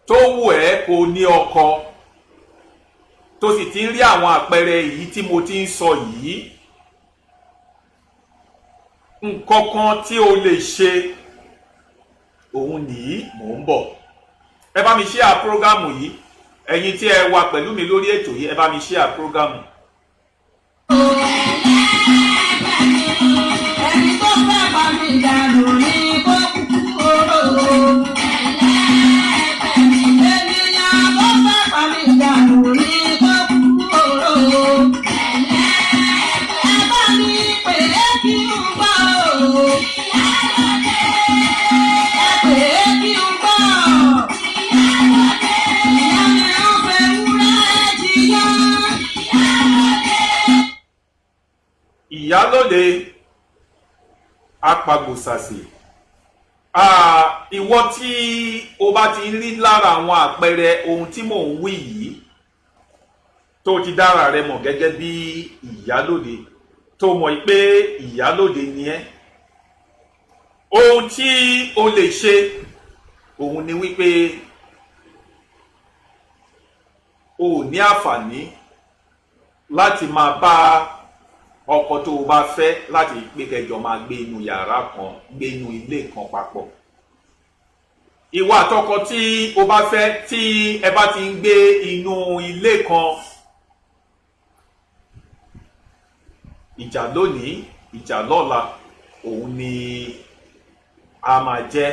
tó wù ẹ́ kó o ní ọkọ, tó sì ti ń rí àwọn àpẹẹrẹ èyí tí mo ti ń sọ yìí. Nǹkan kan tí o lè ṣe òun nìyí. Mò ń bọ̀. Ẹ bá mi share program yìí. Ẹ̀yin tí ẹ wà pẹ̀lú mi lórí ètò yìí, ẹ bá mi share program. Ẹni tó fẹ́ bá mi dànù ní kó kúkú oró. Ènìyàn tó fẹ́ bá mi dànù ní kó kúkú oró. Ẹ bá mi pè é kí n gbọ́ o. Ẹ pè é kí n gbọ́. Ìyá mi ń fẹ́ wúrẹ́ jiyàn. Ìyálóde apàgbòsàsì, ìwọ tí o bá ti rí lára àwọn àpẹẹrẹ ohun tí mò ń wí yìí, tó ti dára rẹ mọ̀ gẹ́gẹ́ bí ìyálóde, tó mọ̀ pé ìyálóde ni ẹ́, ohun tí o lè ṣe òun ni wípé o ò ní àǹfààní láti máa bá ọkọ tó o bá fẹ́ láti pé kẹjọ máa gbé inú yàrá kan, gbé inú ilé kan papọ̀. Ìwọ àtọkọ tí o bá fẹ́, tí ẹ bá ti ń gbé inú ilé kan, ìjà lónìí, ìjà lọ́la òun ni a máa jẹ́.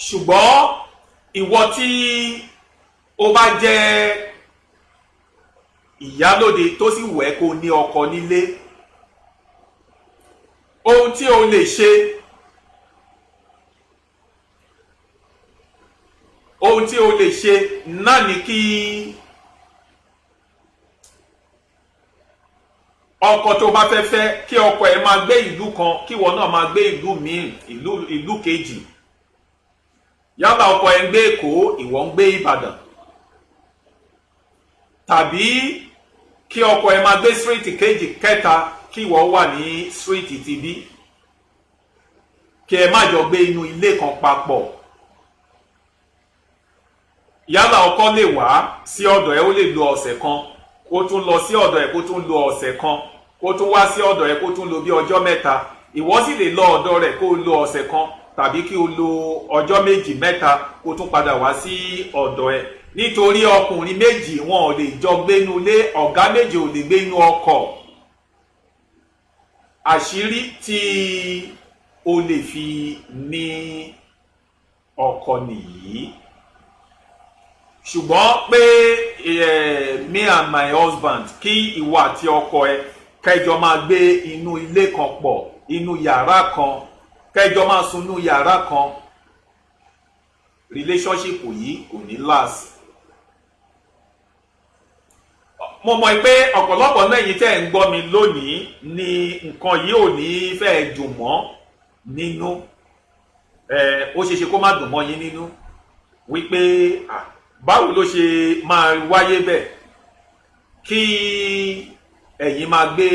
Ṣùgbọ́n ìwọ tí o bá jẹ́ ìyálóde tó sì wẹ̀ kó ní ọkọ nílé, ohun tí o lè ṣe, ohun tí o lè ṣe náà ni kí ọkọ tó bá fẹ́ fẹ́, kí ọkọ ẹ̀ máa gbé ìlú kan, kí ìwọ náà máa gbé ìlú míì, ìlú kejì. Yálà ọkọ ẹ̀ ń gbé Èkó, ìwọ ń gbé Ìbàdàn, tàbí kí ọkọ ẹ̀ máa gbé street kejì kẹta, kí ìwọ wà ní street tibí, kí ẹ má jọ gbé inú ilé kan papọ̀. Yálà ọkọ lè wá sí ọ̀dọ̀ ẹ̀, ó lè lo ọ̀sẹ̀ kan, kó tún lọ sí ọ̀dọ̀ ẹ̀, kó tún lo ọ̀sẹ̀ kan, kó tún wá sí ọ̀dọ̀ ẹ̀, kó tún lo bí ọjọ́ 3. Ìwọ sì lè lọ ọ̀dọ̀ rẹ̀ kó lo ọ̀sẹ̀ kan, tàbí kí o lo ọjọ́ 2 mẹ́ta, kó tún padà wá sí ọ̀dọ̀ ẹ̀. Nítorí ọkùnrin méjì wọn ò lè jọ gbénú ilé, ọ̀gá méjì ò lè gbénú ọkọ̀. Àṣírí tí o lè fi ní ọkọ nìyí. Ṣùgbọ́n pé me and my husband, kí ìwọ àti ọkọ ẹ kẹjọ máa gbé inú ilé kan pọ̀, inú yàrá kan, kẹjọ máa sùn inú yàrá kan, relationship yìí kò ní last. Mo mọ̀ pé ọ̀pọ̀lọpọ̀ náà yìí tẹ́ ń gbọ́ mi lónìí ni nǹkan yìí ò ní fẹ́ dùn mọ́ nínú. Ó ṣeéṣe kó má dùn mọ́ yín nínú wípé báwo ló ṣe máa wáyé bẹ́ẹ̀ kí ẹ̀yin máa gbé,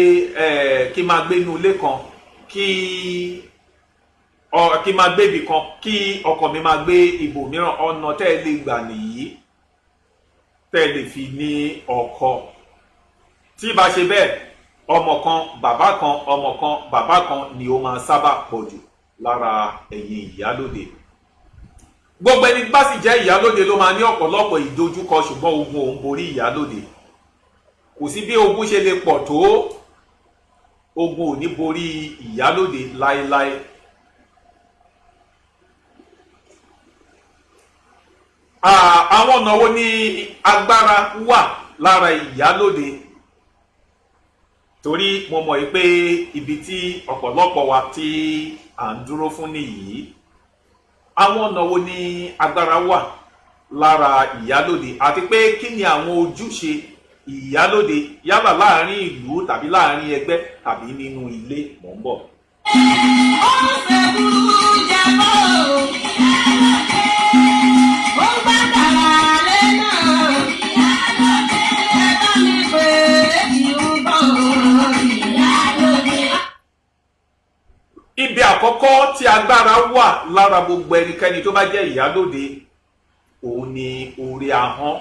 kí máa gbé inú ilé kan, kí máa gbé ibì kan, kí ọkọ mi máa gbé ibòmíràn. Ọ̀nà tẹ́ ẹ lè gbà nìyí tẹ́ ẹ lè fi ní ọkọ. Tí bá ṣe bẹ́ẹ̀, ọmọ kan bàbá kan, ọmọ kan bàbá kan ni ó máa sábà pọ̀ jù lára ẹ̀yin ìyálóde. Gbogbo ẹni bá sì jẹ́ ìyálóde ló máa ní ọ̀pọ̀lọpọ̀ ìdojúkọ, ṣùgbọ́n ogun òun borí ìyálóde. Kò sí bí ogun ṣe lè pọ̀ tó, ogun ò ní borí ìyálóde láéláé. Àwọn ọ̀nà wo ni agbára wà lára ìyálóde? Torí mo mọ̀ pé ibi tí ọ̀pọ̀lọpọ̀ wa tí à ń dúró fún nìyí. Àwọn ọ̀nà wo ni agbára wà lára ìyálóde, àti pé kí ni àwọn ojúṣe ìyálóde yálà láàrin ìlú tàbí láàrin ẹgbẹ́ tàbí nínú ilé? Mò ń bọ̀. Ó ń ṣe burú jẹ bó, ó ń gbàdàrà lé náà. Ẹ bá mi pè é kí n bọ̀ ìyálóde. Ibi àkọ́kọ́ tí agbára wà lára gbogbo ẹnikẹ́ni tó bá jẹ́ ìyálóde òun ni orí ahọ́n.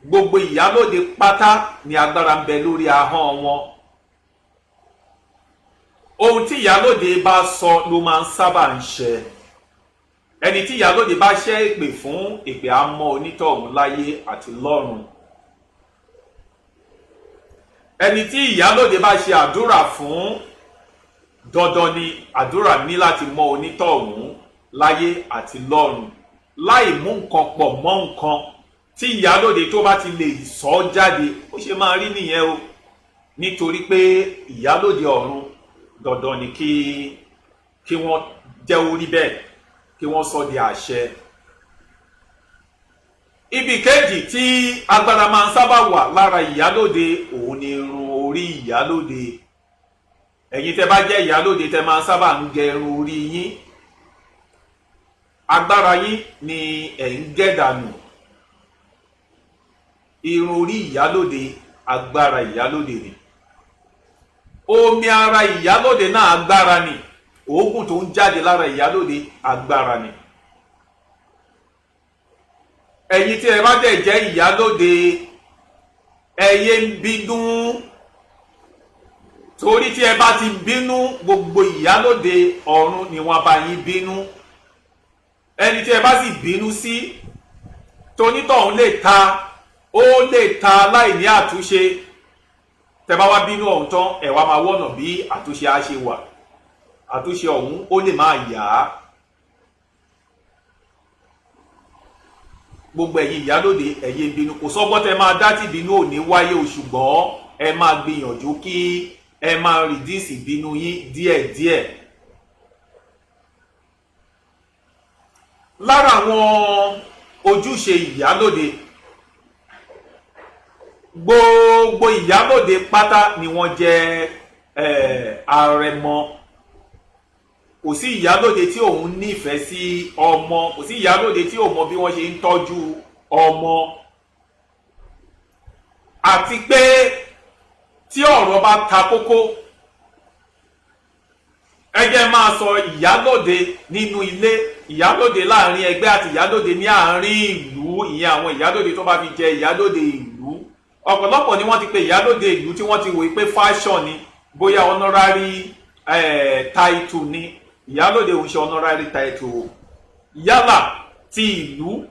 Gbogbo ìyálóde pátá ni agbára ń bẹ lórí ahọ́n wọn. Ohun tí ìyálóde bá sọ ló máa ń sábà ń ṣẹ. Ẹni tí ìyálóde bá ṣẹ́ èpè fún, èpè á mọ́ onítọ̀hún láyé àti lọ́run. Ẹni tí ìyálóde bá ṣe àdúrà fún, dandan ni àdúrà ní láti mọ́ onítọ̀hún láyé àti lọ́run, láì mú nǹkan pọ̀ mọ́ nǹkan. Tí ìyálóde tó bá ti lè sọ jáde, ó ṣe máa rí nìyẹn o, nítorí pé ìyálóde ọ̀run, dandan ni kí wọ́n jẹ́ orí bẹ́ẹ̀, kí wọ́n sọ di àṣẹ. Ibi kejì tí agbára máa ń sábà wà lára ìyálóde, òun ni irun orí ìyálóde. Ẹ̀yin tẹ́ bá jẹ́ ìyálóde, tẹ́ máa ń sábà ń gẹ irun orí yín, agbára yín ni ẹ̀ ń gẹ̀ dànù. Irun orí ìyálóde, agbára ìyálóde ni. Omi ara ìyálóde náà, agbára ni. Òógùn tó ń jáde lára ìyálóde, agbára ni. Ẹ̀yin tí ẹ bá dẹ̀ jẹ́ ìyálóde, ẹ yé ń bínú, torí tí ẹ bá ti bínú, gbogbo ìyálóde ọ̀run ni wọ́n bá yín bínú. Ẹni tí ẹ bá sì bínú sí, tonítọ̀hún lè ta, ó lè ta láì ní àtúnṣe. Tẹ bá wá bínú ọ̀hún tán, ẹ wá máa wọ̀nà bí àtúnṣe á ṣe wà. Àtúnṣe ọ̀hún ó lè máa yá. Gbogbo ẹ̀yin ìyálóde, ẹ̀yin ìbínú, kò sọ́gbọ́n tẹ máa dá tí ìbínú ò ní wáyé o, ṣùgbọ́n ẹ máa gbìyànjú kí ẹ máa rìdíìsì ìbínú yín díẹ̀díẹ̀. Lára àwọn ojúṣe ìyálóde, gbogbo ìyálóde pátá ni wọ́n jẹ́ àrẹ̀mọ. Kò sí ìyálóde tí òun nífẹ̀ẹ́ sí ọmọ, kò sí ìyálóde tí òun mọ bí wọ́n ṣe ń tọ́jú ọmọ. Àti pé tí ọ̀rọ̀ bá ta kókó, ẹ jẹ́ máa sọ ìyálóde nínú ilé, ìyálóde láàrin ẹgbẹ́ àti ìyálóde ní àárín ìlú, ìyẹn àwọn ìyálóde tó bá fi jẹ ìyálóde ìlú. Ọ̀pọ̀lọpọ̀ ni wọ́n ti pe ìyálóde ìlú tí wọ́n ti wòye pé fashion ni, bóyá honorary title ni. Ìyálóde òun ṣe honorary title o. Yálà ti ìlú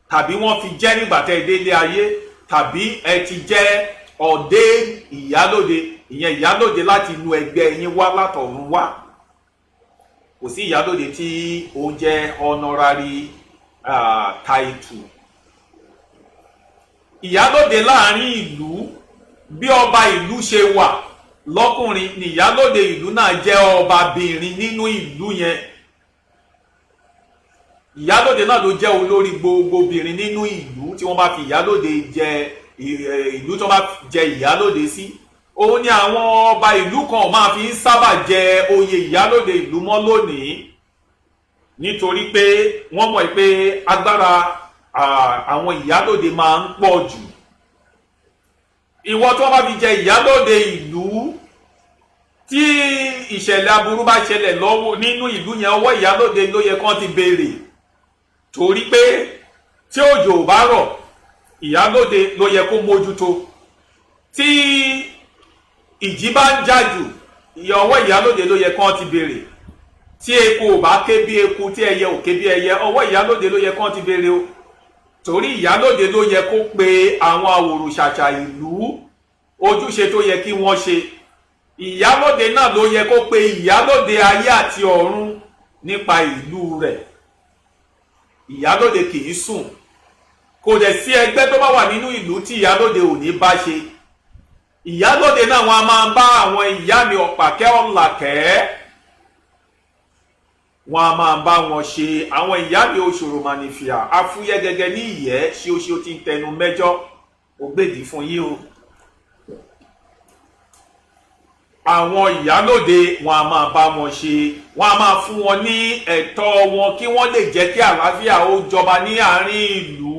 tàbí wọ́n fi jẹ́ nígbà tẹ́ ẹ délé ayé, tàbí ẹ ti jẹ́ ọ̀dẹ́ ìyálóde, ìyẹn ìyálóde láti inú ẹgbẹ́ yín wá, látọ̀run wá. Kò sí ìyálóde tí ó ń jẹ́ honorary title. Ìyálóde láàrin ìlú, bí ọba ìlú ṣe wà lọ́kùnrin ni ìyálóde ìlú náà jẹ́ ọbabìnrin nínú ìlú yẹn. Ìyálóde náà ló jẹ́ olórí gbogbo obìnrin nínú ìlú tí wọ́n bá fi ìyálóde jẹ ìlú, tí wọ́n bá jẹ ìyálóde sí. Òun ni àwọn ọba ìlú kan máa fi ń sábà jẹ oyè ìyálóde ìlú mọ́ lónìí, nítorí pé wọ́n mọ̀ pé agbára àwọn ìyálóde máa ń pọ̀ jù. Ìwọ tí wọ́n bá fi jẹ ìyálóde ìlú, tí ìṣẹ̀lẹ̀ aburú bá ṣẹlẹ̀ lọ́wọ́ nínú ìlú yẹn, ọwọ́ ìyálóde ló yẹ kán ti béèrè, torí pé tí òjò ò bá rọ̀, ìyálóde ló yẹ kó mójútó. Tí ìjì bá ń jà jù, ọwọ́ ìyálóde ló yẹ kán ti béèrè. Tí eku ò bá ké bí eku, tí ẹyẹ ò ké bí ẹyẹ, ọwọ́ ìyálóde ló yẹ kán ti béèrè o, torí ìyálóde ló yẹ kó pe àwọn àwòrò-ṣàṣà ìlú, ojúṣe tó yẹ kí wọ́n ṣe. Ìyálóde náà ló yẹ kó pe ìyálóde ayé àti ọ̀run nípa ìlú rẹ̀. Ìyálóde kì í sùn. Kò dẹ̀ sí ẹgbẹ́ tó bá wà nínú ìlú tí ìyálóde ò ní bá ṣe. Ìyálóde náà wọn a máa bá àwọn ìyá mi ọ̀pàkẹ́ ọ̀làkẹ́, wọn a máa bá wọn ṣe. Àwọn ìyá mi òṣòro mànìfìà afúyẹ́ gẹ́gẹ́ ní ìyẹ́ ṣíoṣío tí ń tẹnu mẹ́jọ ògbèdì fún yín o. Àwọn ìyálóde wọn a máa bá wọn ṣe, wọn a máa fún wọn ní ẹ̀tọ́ wọn kí wọ́n lè jẹ́ kí àlàáfíà ó jọba ní àárín ìlú.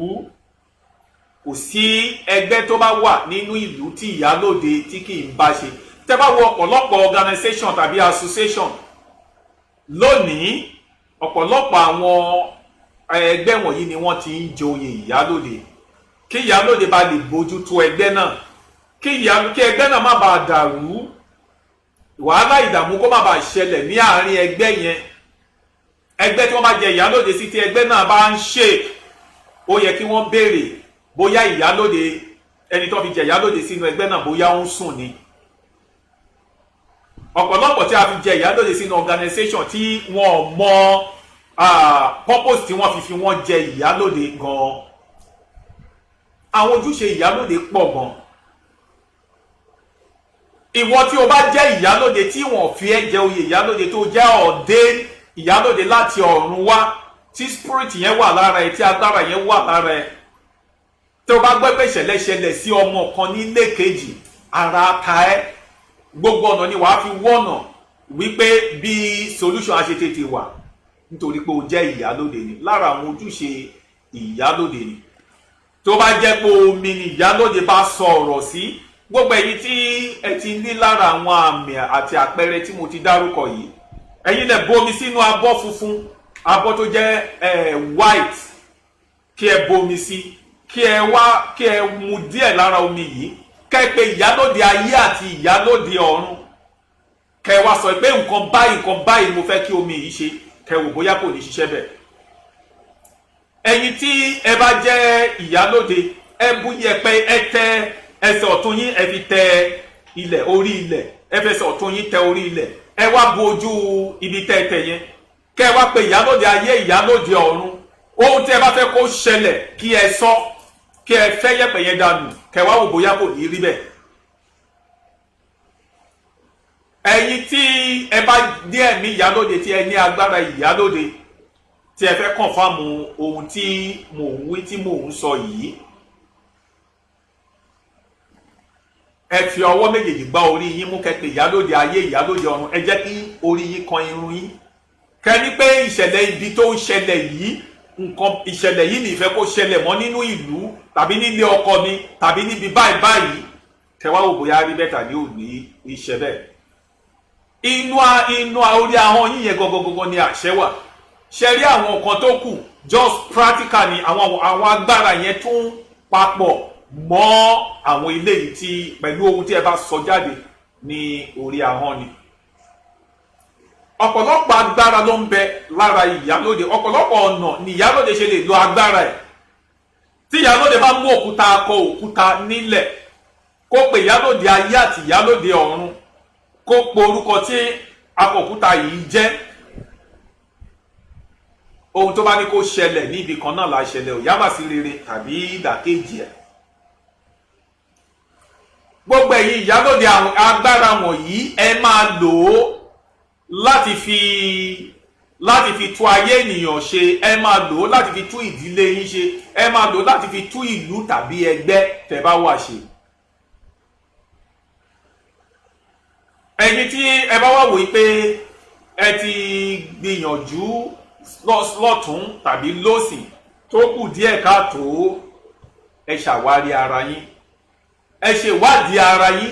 Kò sí ẹgbẹ́ tó bá wà nínú ìlú tí ìyálóde tí kì í bá ṣe. Tẹ́ bá wo ọ̀pọ̀lọpọ̀ organisation tàbí association lónìí, ọ̀pọ̀lọpọ̀ àwọn ẹgbẹ́ wọ̀nyí ni wọ́n ti ń joyè ìyálóde, kí ìyálóde bá lè bójútó ẹgbẹ́ náà, kí ẹgbẹ́ náà má bàa dàrú. Wàhálà, ìdààmú kó má bàa ṣẹlẹ̀ ní àárín ẹgbẹ́ yẹn. Ẹgbẹ́ tí wọ́n bá jẹ ìyálóde sí, tí ẹgbẹ́ náà bá ń ṣe, ó yẹ kí wọ́n béèrè bóyá ìyálóde, ẹni tó fi jẹ ìyálóde sínú ẹgbẹ́ náà, bóyá ó ń sùn ni. Ọ̀pọ̀lọpọ̀ tí a fi jẹ ìyálóde sínú organisation tí wọ́n mọ purpose tí wọ́n fi wọ́n jẹ ìyálóde gan-an. Àwọn ojúṣe ìyálóde pọ̀ gan. Ìwọ tí o bá jẹ́ ìyálóde tí wọ́n fi ẹ́ jẹ oyè ìyálóde, tó jẹ́ ọ̀dẹ́ ìyálóde láti ọ̀run wá, tí spirit yẹn wà lára ẹ, tí agbára yẹn wà lára ẹ, tí o bá gbọ́ pé ìṣẹ̀lẹ̀ ṣẹlẹ̀ sí ọmọ kan nílé kejì, ara ta ẹ́. Gbogbo ọ̀nà ni wàá fi wọ́nà wípé bí solution á ṣe tètè wà, nítorí pé o jẹ́ ìyálóde ni. Lára àwọn ojúṣe ìyálóde ni, tó bá jẹ́ pé omi ni ìyálóde bá sọ ọ̀rọ̀ sí, gbogbo ẹ̀yin tí ẹ ti ní lára àwọn àmì àti àpẹẹrẹ tí mo ti dárúkọ yìí, ẹ̀yin lè bomi sínú abọ́ funfun, abọ́ tó jẹ́ white, kí ẹ bomi sí, kí ẹ wá kí ẹ mu díẹ̀ lára omi yìí, kẹ́ ẹ pé ìyálóde ayé àti ìyálóde ọ̀run, kẹ́ ẹ wá sọ pé nǹkan báyìí, nǹkan báyìí mo fẹ́ kí omi yìí ṣe, kẹ́ ẹ wò bóyá kò ní ṣiṣẹ́ bẹ́ẹ̀. Ẹ̀yin tí ẹ bá jẹ́ ìyálóde, ẹ bú yẹ̀pẹ̀, ẹ tẹ ẹsẹ̀ ọ̀tún yín, ẹ fi tẹ ilẹ̀, orí ilẹ̀. Ẹ fẹsẹ̀ ọ̀tún yín tẹ orí ilẹ̀, ẹ wá bu ojú ibi tẹ́ ẹ tẹ yẹn, kẹ́ ẹ wá pe ìyálóde ayé, ìyálóde ọ̀run, ohun tí ẹ bá fẹ́ kó ṣẹlẹ̀, kí ẹ sọ, kí ẹ fẹ́ yẹ̀pẹ̀ yẹn dànù, kẹ́ ẹ wá wò bóyá kò ní rí bẹ́ẹ̀. Ẹ̀yin tí ẹ bá dé ẹ̀mí ìyálóde, tí ẹ ní agbára ìyálóde, tí ẹ fẹ́ confirm ohun tí mò ń wí, tí mò ń sọ yìí, ẹ fi ọwọ́ méjèèjì gbá orí yín mú, kẹ́ pé ìyálóde ayé, ìyálóde ọ̀run, ẹ jẹ́ kí orí yín kan irun yín, kẹ́ ní pé ìṣẹ̀lẹ̀ ibi tó ń ṣẹlẹ̀ yìí, nǹkan ìṣẹ̀lẹ̀ yìí mi fẹ́ kó ṣẹlẹ̀ mọ́ nínú ìlú tàbí nílé ọkọ mi tàbí níbi báyìí báyìí, kẹ́ wá wò bóyá rí bẹ́ẹ̀ tàbí ò ní iṣẹ́ bẹ́ẹ̀. Inú orí ahọ́n yín yẹn gangan ni àṣẹ wà. Ṣe rí àwọn nǹkan tó kù, just practical ni. Àwọn agbára yẹn tún papọ̀ mọ́ àwọn ilé yìí tí pẹ̀lú ohun tí ẹ bá sọ jáde ní orí ahọ́n ni. Ọ̀pọ̀lọpọ̀ agbára ló ń bẹ lára ìyálóde. Ọ̀pọ̀lọpọ̀ ọ̀nà ni ìyálóde ṣe lè lo agbára ẹ̀. Tí ìyálóde bá mú òkúta, akọ òkúta nílẹ̀, kó pe ìyálóde ayé àti ìyálóde ọ̀run, kó pe orúkọ tí akọ òkúta yìí jẹ́, ohun tó bá ní kó ṣẹlẹ̀ ní ibì kan náà la ṣẹlẹ̀ ò yábà sí rere tàbí ìdàkejì ẹ̀. Gbogbo ẹ̀yin ìyálóde, àwọn agbára wọ̀nyí, ẹ máa lò ó láti fi tú ayé ènìyàn ṣe, ẹ máa lò ó láti fi tú ìdílé yín ṣe, ẹ máa lò ó láti fi tú ìlú tàbí ẹgbẹ́ tẹ́ bá wà ṣe. Ẹ̀yin tí ẹ bá wà wòye pé ẹ ti gbìyànjú lọ́tún tàbí lósì, tó kù díẹ̀ káàtó, ẹ ṣàwárí ara yín, ẹ ṣèwádìí ara yín.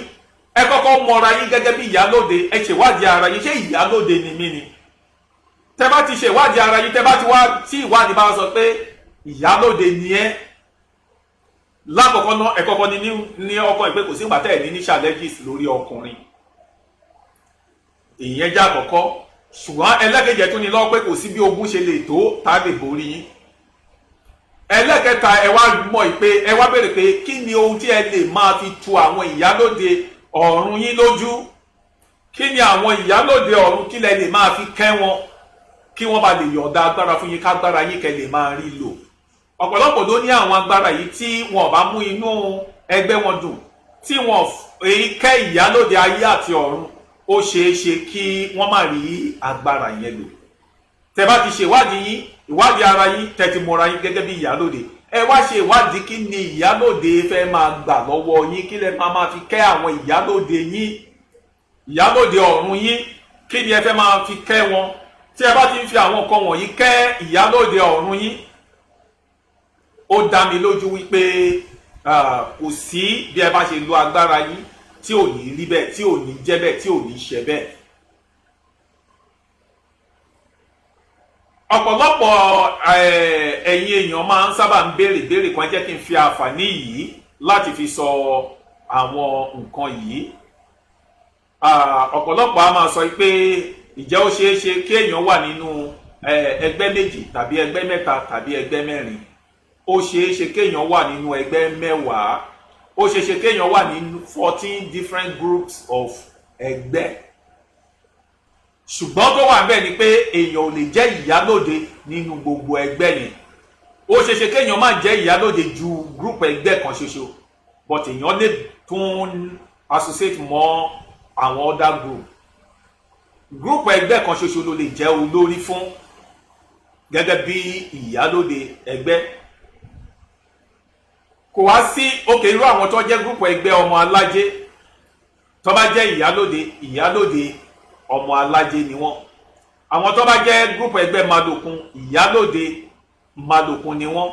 Ẹ kọ́kọ́ mọra yín gẹ́gẹ́ bí ìyálóde. Ẹ ṣèwádìí ara yín: ṣé ìyálóde ni mí ni? Tẹ́ bá ti ṣèwádìí ara yín, tẹ́ bá ti wá tí ìwádìí bá sọ pé ìyálóde ni ẹ́, lákọ̀ọ́kọ́ náà, ẹ kọ́kọ́ ní ọkàn ìpè kò sí ìgbà tẹ́ ẹ̀ ní challenges lórí ọkùnrin. Ìyẹn jẹ́ àkọ́kọ́. Ṣùgbọ́n ẹlẹ́kẹ̀jẹ̀ tún ní lọ́wọ́ pé kò sí bí ogun ṣe lè tó tá a lè borí yín. Ẹlẹ́kẹta, ẹ wá mọ̀ pé ẹ wá béèrè pé kí ni ohun tí ẹ lè máa fi tu àwọn ìyálóde ọ̀run yín lójú? Kí ni àwọn ìyálóde ọ̀run, kí lẹ lè máa fi kẹ́ wọn, kí wọ́n bá lè yọ̀ǹda agbára fún yín, kágbára yín kẹ́ lè máa rí lò? Ọ̀pọ̀lọpọ̀ ló ní àwọn agbára yìí tí wọn ò bá mú inú ẹgbẹ́ wọn dùn, tí wọn èyí kẹ́ ìyálóde ayé àti ọ̀run, ó ṣeé ṣe kí wọ́n má rí agbára yẹn lò. Tẹ́ bá ti ṣe ìwádìí yín, ìwádìí ara yín, tẹ́ ti mọra yín gẹ́gẹ́ bí ìyálóde, ẹ wá ṣe ìwádìí: kí ni ìyálóde fẹ́ máa gbà lọ́wọ́ yín? Kí lẹ máa fi kẹ́ àwọn ìyálóde yín, ìyálóde ọ̀run yín? Kí ni ẹ fẹ́ máa fi kẹ́ wọn? Tí ẹ bá ti ń fi àwọn nǹkan wọ̀nyí kẹ́ ìyálóde ọ̀run yín, ó dá mi lójú wípé kò sí bí ẹ bá ṣe lo agbára yín tí ò ní rí bẹ́ẹ̀, tí ò ní jẹ́ bẹ́ẹ̀, tí ò ní ṣe bẹ́ẹ̀. Ọ̀pọ̀lọpọ̀ ẹ̀yin èèyàn máa ń sábà ń béèrè béèrè kan. Jẹ́ kí n fi àǹfààní yìí láti fi sọ àwọn nǹkan yìí. Ọ̀pọ̀lọpọ̀ a máa sọ pé ìjẹ́ ó ṣeé ṣe kí èèyàn wà nínú ẹgbẹ́ méjì tàbí ẹgbẹ́ mẹ́ta tàbí ẹgbẹ́ mẹ́rin? Ó ṣeé ṣe kéèyàn wà nínú ẹgbẹ́ 10, ó ṣeé ṣe kéèyàn wà nínú 14 different groups of ẹgbẹ́. Ṣùgbọ́n tó wà bẹ́ẹ̀ ni pé èèyàn ò lè jẹ́ ìyálóde nínú gbogbo ẹgbẹ́ yẹn. Ó ṣeé ṣe kéèyàn má jẹ́ ìyálóde ju group ẹgbẹ́ kan ṣoṣo, but èèyàn lè tún associate mọ́ àwọn other group. Group ẹgbẹ́ kan ṣoṣo ló lè jẹ́ olórí fún gẹ́gẹ́ bí ìyálóde ẹgbẹ́. Kò wá sí òkè irú àwọn tó jẹ́ group ẹgbẹ́ ọmọ alájé, tó bá jẹ́ ìyálóde, ìyálóde ọmọ alájé ni wọ́n. Àwọn tó bá jẹ́ group ẹgbẹ́ malòkun, ìyálóde malòkun ni wọ́n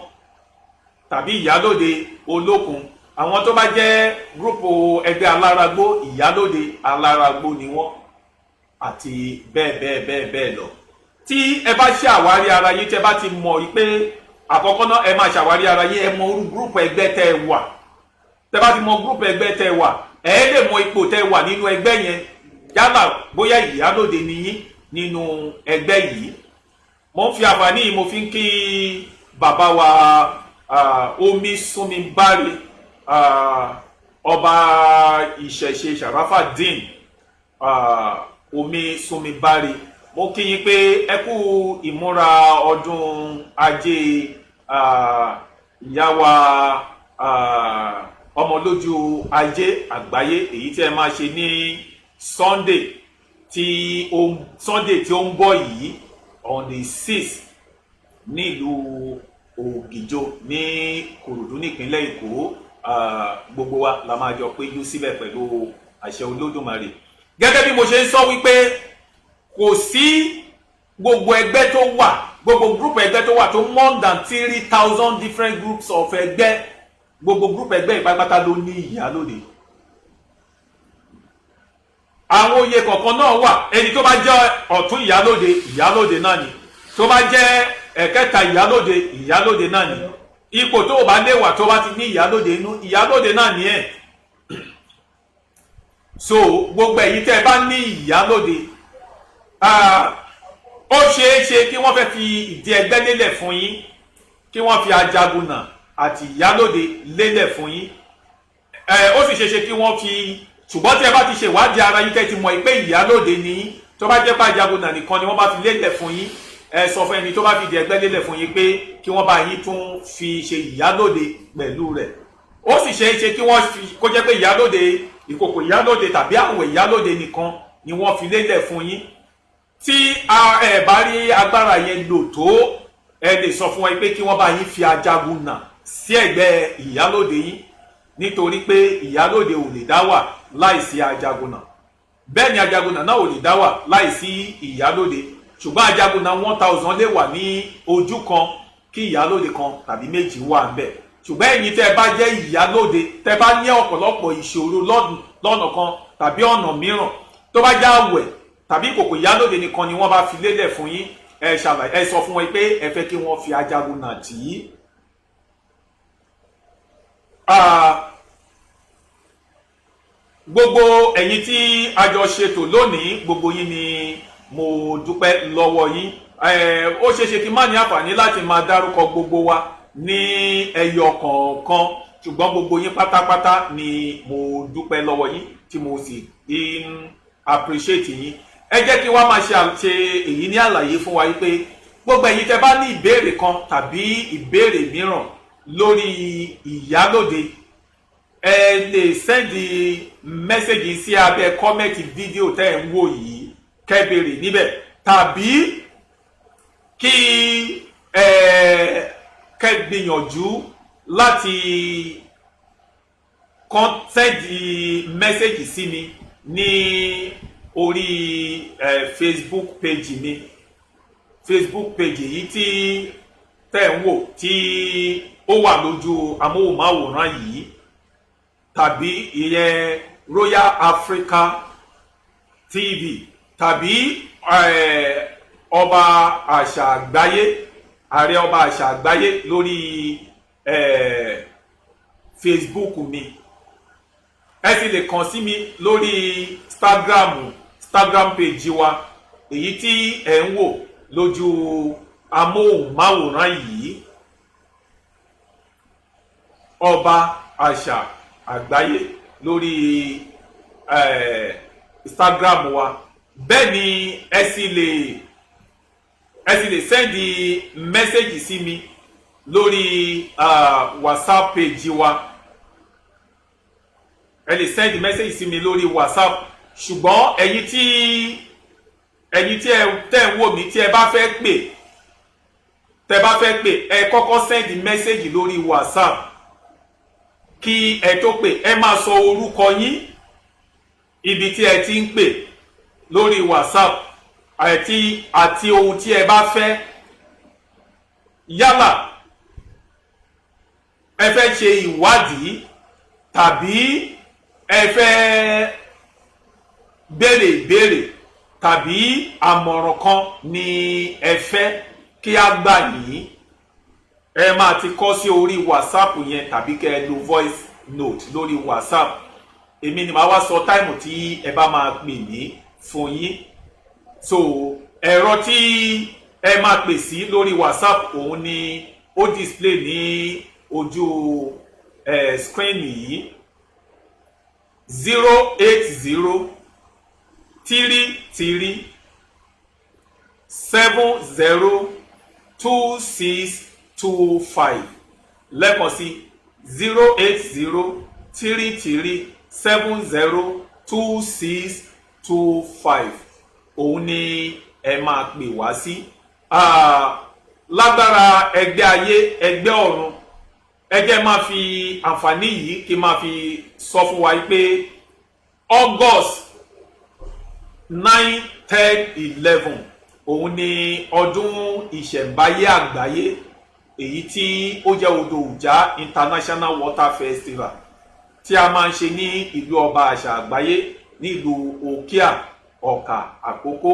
tàbí ìyálóde olókun. Àwọn tó bá jẹ́ group ẹgbẹ́ aláragbó, ìyálóde aláragbó ni wọ́n, àti bẹ́ẹ̀ bẹ́ẹ̀ bẹ́ẹ̀ bẹ́ẹ̀ lọ. Tí ẹ bá ṣe àwárí ara yín, tẹ́ bá ti mọ̀ pé àkọ́kọ́ náà, ẹ máa ṣàwárí ara yín, ẹ mọ irú group ẹgbẹ́ tẹ́ ẹ wà. Tẹ́ bá ti mọ group ẹgbẹ́ tẹ́ ẹ wà, ẹ lè mọ ipò tẹ́ ẹ wà nínú ẹgbẹ́ yẹn, yálà bóyá ìyálóde ni yín nínú ẹgbẹ́ yìí. Mo ń fi àǹfààní yìí, mo fi ń kí bàbá wa Omi Súnmi Báre, ọba ìṣẹ̀ṣe Sharafadeen Omi Súnmi Báre. Mo kí yín pé ẹ kú ìmúra ọdún ajé ìyá wa ọmọlójú ajé àgbáyé, èyí tí ẹ máa ṣe ní Sunday tí ó ń bọ̀ yìí, on the 6, nílùú Ògìjò ní Kòròdú nípínlẹ̀ Èkó. Gbogbo wa la máa jọ péjú síbẹ̀ pẹ̀lú àṣẹ Olódùmarè. Gẹ́gẹ́ bí mo ṣe ń sọ wípé kò sí gbogbo ẹgbẹ́ tó wà, gbogbo group ẹgbẹ́ tó wà tó more than 3,000 different groups of ẹgbẹ́, gbogbo group ẹgbẹ́ ìpápátá ló ní ìyálóde. Àwọn oyè kọ̀ọ̀kan náà wà. Ẹni tó bá jẹ́ ọ̀tún ìyálóde, ìyálóde náà ni. Tó bá jẹ́ ẹ̀kẹta ìyálóde, ìyálóde náà ni. Ipò tó o bá lè wà, tó bá ti ní ìyálóde inú, ìyálóde náà ni ẹ̀. So gbogbo ẹ̀yin tẹ́ ẹ bá ní ìyálóde, ó ṣeé ṣe kí wọ́n fẹ́ fi ìdí ẹgbẹ́ lélẹ̀ fún yín, kí wọ́n fi ajagunà àti ìyálóde lélẹ̀ fún yín. Ó sì ṣeé ṣe kí wọ́n fi, ṣùgbọ́n tí ẹ bá ti ṣe ìwádìí ara yín, tẹ́ ti mọ̀ pé ìyálóde ni yín, tó bá jẹ́ pé ajagunà nìkan ni wọ́n bá fi lélẹ̀ fún yín, ẹ sọ fún ẹni tó bá fi ìdí ẹgbẹ́ lélẹ̀ fún yín pé kí wọ́n bá yín tún fi ṣe ìyálóde pẹ̀lú rẹ̀. Ó sì ṣeé ṣe kí wọ́n fi kó jẹ́ pé ìyálóde, ìkòkò ìyálóde tàbí àwẹ̀ ìyálóde nìkan ni wọ́n fi lélẹ̀ fún yín. Tí ẹ bá rí agbára yẹn lò tó, ẹ lè sọ fún wọn pé kí wọ́n bá yín fi ajagunà sí ẹ̀gbẹ́ ìyálóde yín, nítorí pé ìyálóde ò lè dá wà láìsí ajagunà, bẹ́ẹ̀ ni ajagunà náà ò lè dá wà láìsí ìyálóde. Ṣùgbọ́n ajagunà 1,000 lè wà ní ojú kan, kí ìyálóde kan tàbí méjì wà ńbẹ̀. Ṣùgbọ́n ẹ̀yin tẹ́ ẹ bá jẹ́ ìyálóde, tẹ́ bá ní ọ̀pọ̀lọpọ̀ ìṣòro lọ́nà kan tàbí ọ̀nà mìíràn, tó bá já àwẹ̀ tàbí ìkòkò ìyálóde nìkan ni wọ́n bá fi lélẹ̀ fún yín, ẹ ṣàlàyé, ẹ sọ fún wọn pé ẹ fẹ́ kí wọ́n fi ajagunà tì í. Gbogbo ẹ̀yin tí a jọ ṣètò lónìí, gbogbo yín ni mo dúpẹ́ lọ́wọ́ yín. Ó ṣeé ṣe kí n má ní àǹfààní láti máa dárúkọ gbogbo wa ní ẹyọ kọ̀ọ̀kan, ṣùgbọ́n gbogbo yín pátápátá ni mo dúpẹ́ lọ́wọ́ yín, tí mo sì ń appreciate yín. Ẹ jẹ́ kí wá máa ṣe èyí ní àlàyé fún wa pé gbogbo ẹ̀yin tẹ́ bá ní ìbéèrè kan tàbí ìbéèrè mìíràn lórí ìyálòde, ẹ lè send message sí abẹ́ comment fídíò tẹ́ ẹ̀ ń wò yìí, kẹ́ béèrè níbẹ̀, tàbí kí ẹ kẹ́ gbìyànjú láti kàn send message sí mi ní orí Facebook page mi. Facebook page yìí tí tẹ́ ń wò, tí ó wà lójú amóhùnmáwòrán yìí, tàbí ìyẹn Royal Africa TV, tàbí ọba àṣà àgbáyé, ààrẹ ọba àṣà àgbáyé lórí Facebook mi. Ẹ sì lè kàn sí mi lórí status mi ní Instagram page wa, èyí tí ẹ̀ ń wò lójú amóhùnmáwòrán yìí, Ọba Àṣà Àgbáyé lórí Instagram wa. Bẹ́ẹ̀ ni ẹ sì lè send message sí mi lórí WhatsApp page wa. Ẹ lè send message sí mi lórí WhatsApp. Ṣùgbọ́n ẹ̀yin tí ẹ tẹ́ ń wò mí, tí ẹ bá fẹ́ pè, tẹ́ bá fẹ́ pè, ẹ kọ́kọ́ send message lórí WhatsApp kí ẹ tó pè. Ẹ máa sọ orúkọ yín, ibi tí ẹ ti ń pè lórí WhatsApp àti ohun tí ẹ bá fẹ́. Yálà ẹ fẹ́ ṣe ìwádìí tàbí ẹ fẹ́ béèrè ìbéèrè tàbí àmọ̀ràn kan ni ẹ fẹ́ kí á gbà yín, ẹ máa ti kọ sí orí WhatsApp yẹn tàbí kẹ́ ẹ lo voice note lórí WhatsApp. Èmi ni màá wá sọ time tí ẹ bá máa pè mí fún yín. So ẹ̀rọ tí ẹ máa pè sí lórí WhatsApp, òun ni ó display ní ojú screen yìí: 08033702625. Lẹ́ẹ̀kan sí, 08033702625. Òun ni ẹ máa pè wá sí. Lágbára ẹgbẹ́ ayé, ẹgbẹ́ ọ̀run, ẹ jẹ́ máa fi àǹfààní yìí kí n máa fi sọ fún wa pé August 9, 10, 11, òun ni ọdún ìṣẹ̀ǹbáyé àgbáyé, èyí tí ó jẹ́ Odò Ìjà International Water Festival, tí a máa ń ṣe ní ìlú ọba àṣà àgbáyé, nílùú Òkíà, Ọ̀kà Àkókó,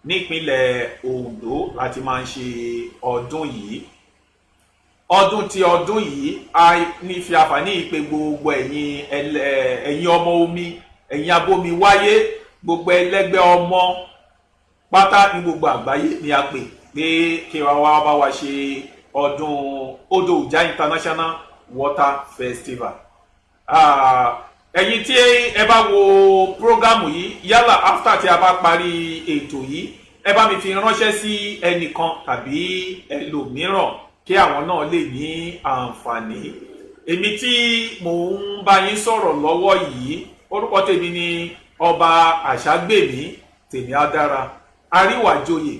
nípínlẹ̀ Ondo láti máa ń ṣe ọdún yìí. Ọdún tí ọdún yìí, a ní fi àǹfààní yìí pé gbogbo ẹ̀yin ọmọ omi, ẹ̀yin abómi wáyé, gbogbo ẹlẹ́gbẹ́ ọmọ pátá ní gbogbo àgbáyé ni a pè pé kí wá wá bá wa ṣe ọdún Odò Ìjà International Water Festival. Ẹ̀yin tí ẹ bá wo program yìí, yálà after tí a bá parí ètò yìí, ẹ bá mi fi ránṣẹ́ sí ẹnìkan tàbí ẹlòmíràn kí àwọn náà lè ní àǹfààní. Èmi tí mò ń bá yín sọ̀rọ̀ lọ́wọ́ yìí, orúkọ tèmi ni Ọba Àṣàgbèmí Tèmi Adára, Àríwájòyè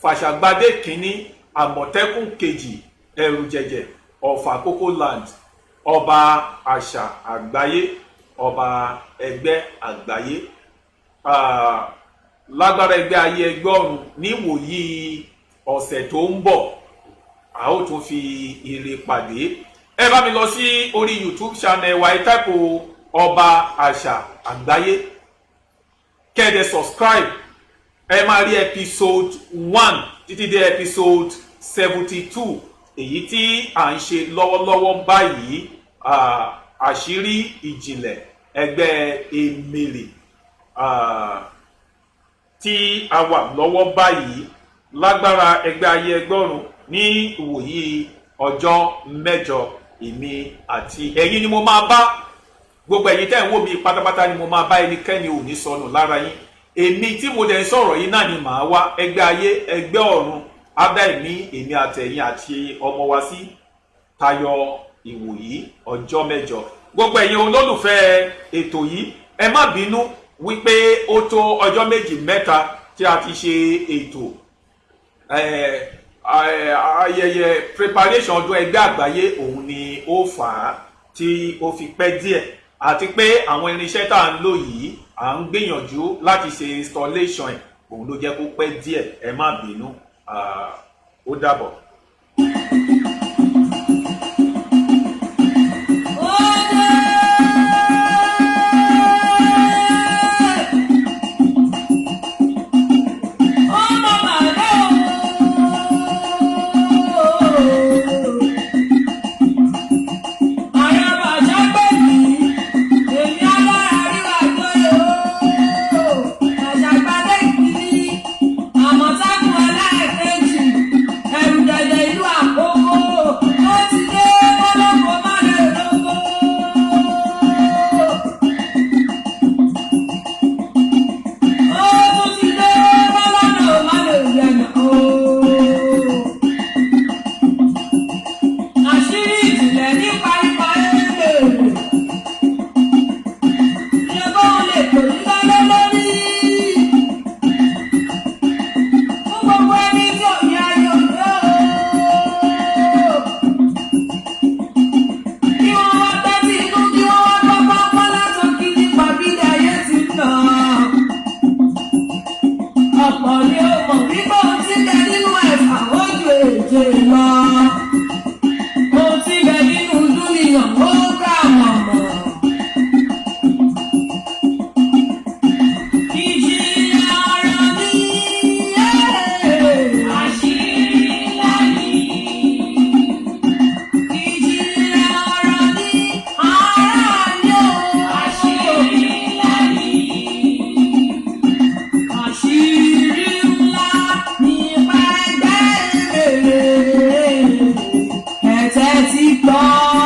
Fàṣàgbadé kínní, Àmọ̀tẹ́kùn kejì, Ẹ̀rù Jẹ̀jẹ̀ of Àkókò land, Ọba Àṣà Àgbáyé, ọba ẹgbẹ́ àgbáyé. Lágbára ẹgbẹ́ ayé, ẹgbẹ́ ọ̀run, níwòyí ọ̀sẹ̀ tó ń bọ̀, a ó tún fi ire pàdé. Ẹ bá mi lọ sí orí YouTube channel wa, ẹ type Ọba Àṣà Àgbáyé, kẹ́ ẹ dẹ̀ subscribe. Ẹ máa rí episode 1 títí dé episode 72, èyí tí à ń ṣe lọ́wọ́lọ́wọ́ báyìí, àṣírí ìjìnlẹ̀ ẹgbẹ́ Emèrè tí a wà lọ́wọ́ báyìí. Lágbára ẹgbẹ́ ayé, ẹgbọ́run, ní ìwòyí ọjọ́ mẹ́jọ, èmi àti ẹ̀yin ni mo máa bá. Gbogbo ẹ̀yin tẹ́ ń wò mí pátápátá ni mo máa bá. Ẹnikẹ́ni ò ní sọnù lára yín. Èmi tí mo dẹ̀ ń sọ̀rọ̀ yìí náà ni màá wá. Ẹgbẹ́ ayé, ẹgbẹ́ ọ̀run á dá ẹ̀mí èmi àtẹ̀yin àti ọmọ wa sí tayọ ìwòyí ọjọ́ mẹ́jọ. Gbogbo ẹ̀yin olólùfẹ́ ètò yìí, ẹ má bínú wípé ó tó ọjọ́ méjì mẹ́ta tí a ti ṣe ètò. Ayẹyẹ preparation ọdún ẹgbẹ́ àgbáyé, òun ni ó fà á tí ó fi pẹ́ díẹ̀, àti pé àwọn irinṣẹ́ tá à ń lò yìí, à ń gbìyànjú láti ṣe installation ẹ̀, òun ló jẹ́ kó pẹ́ díẹ̀. Ẹ má bínú. Ó dàbọ̀. Ayaba ṣàgbẹ̀mí, èmi alára ríra gbé o. Òtítọ́.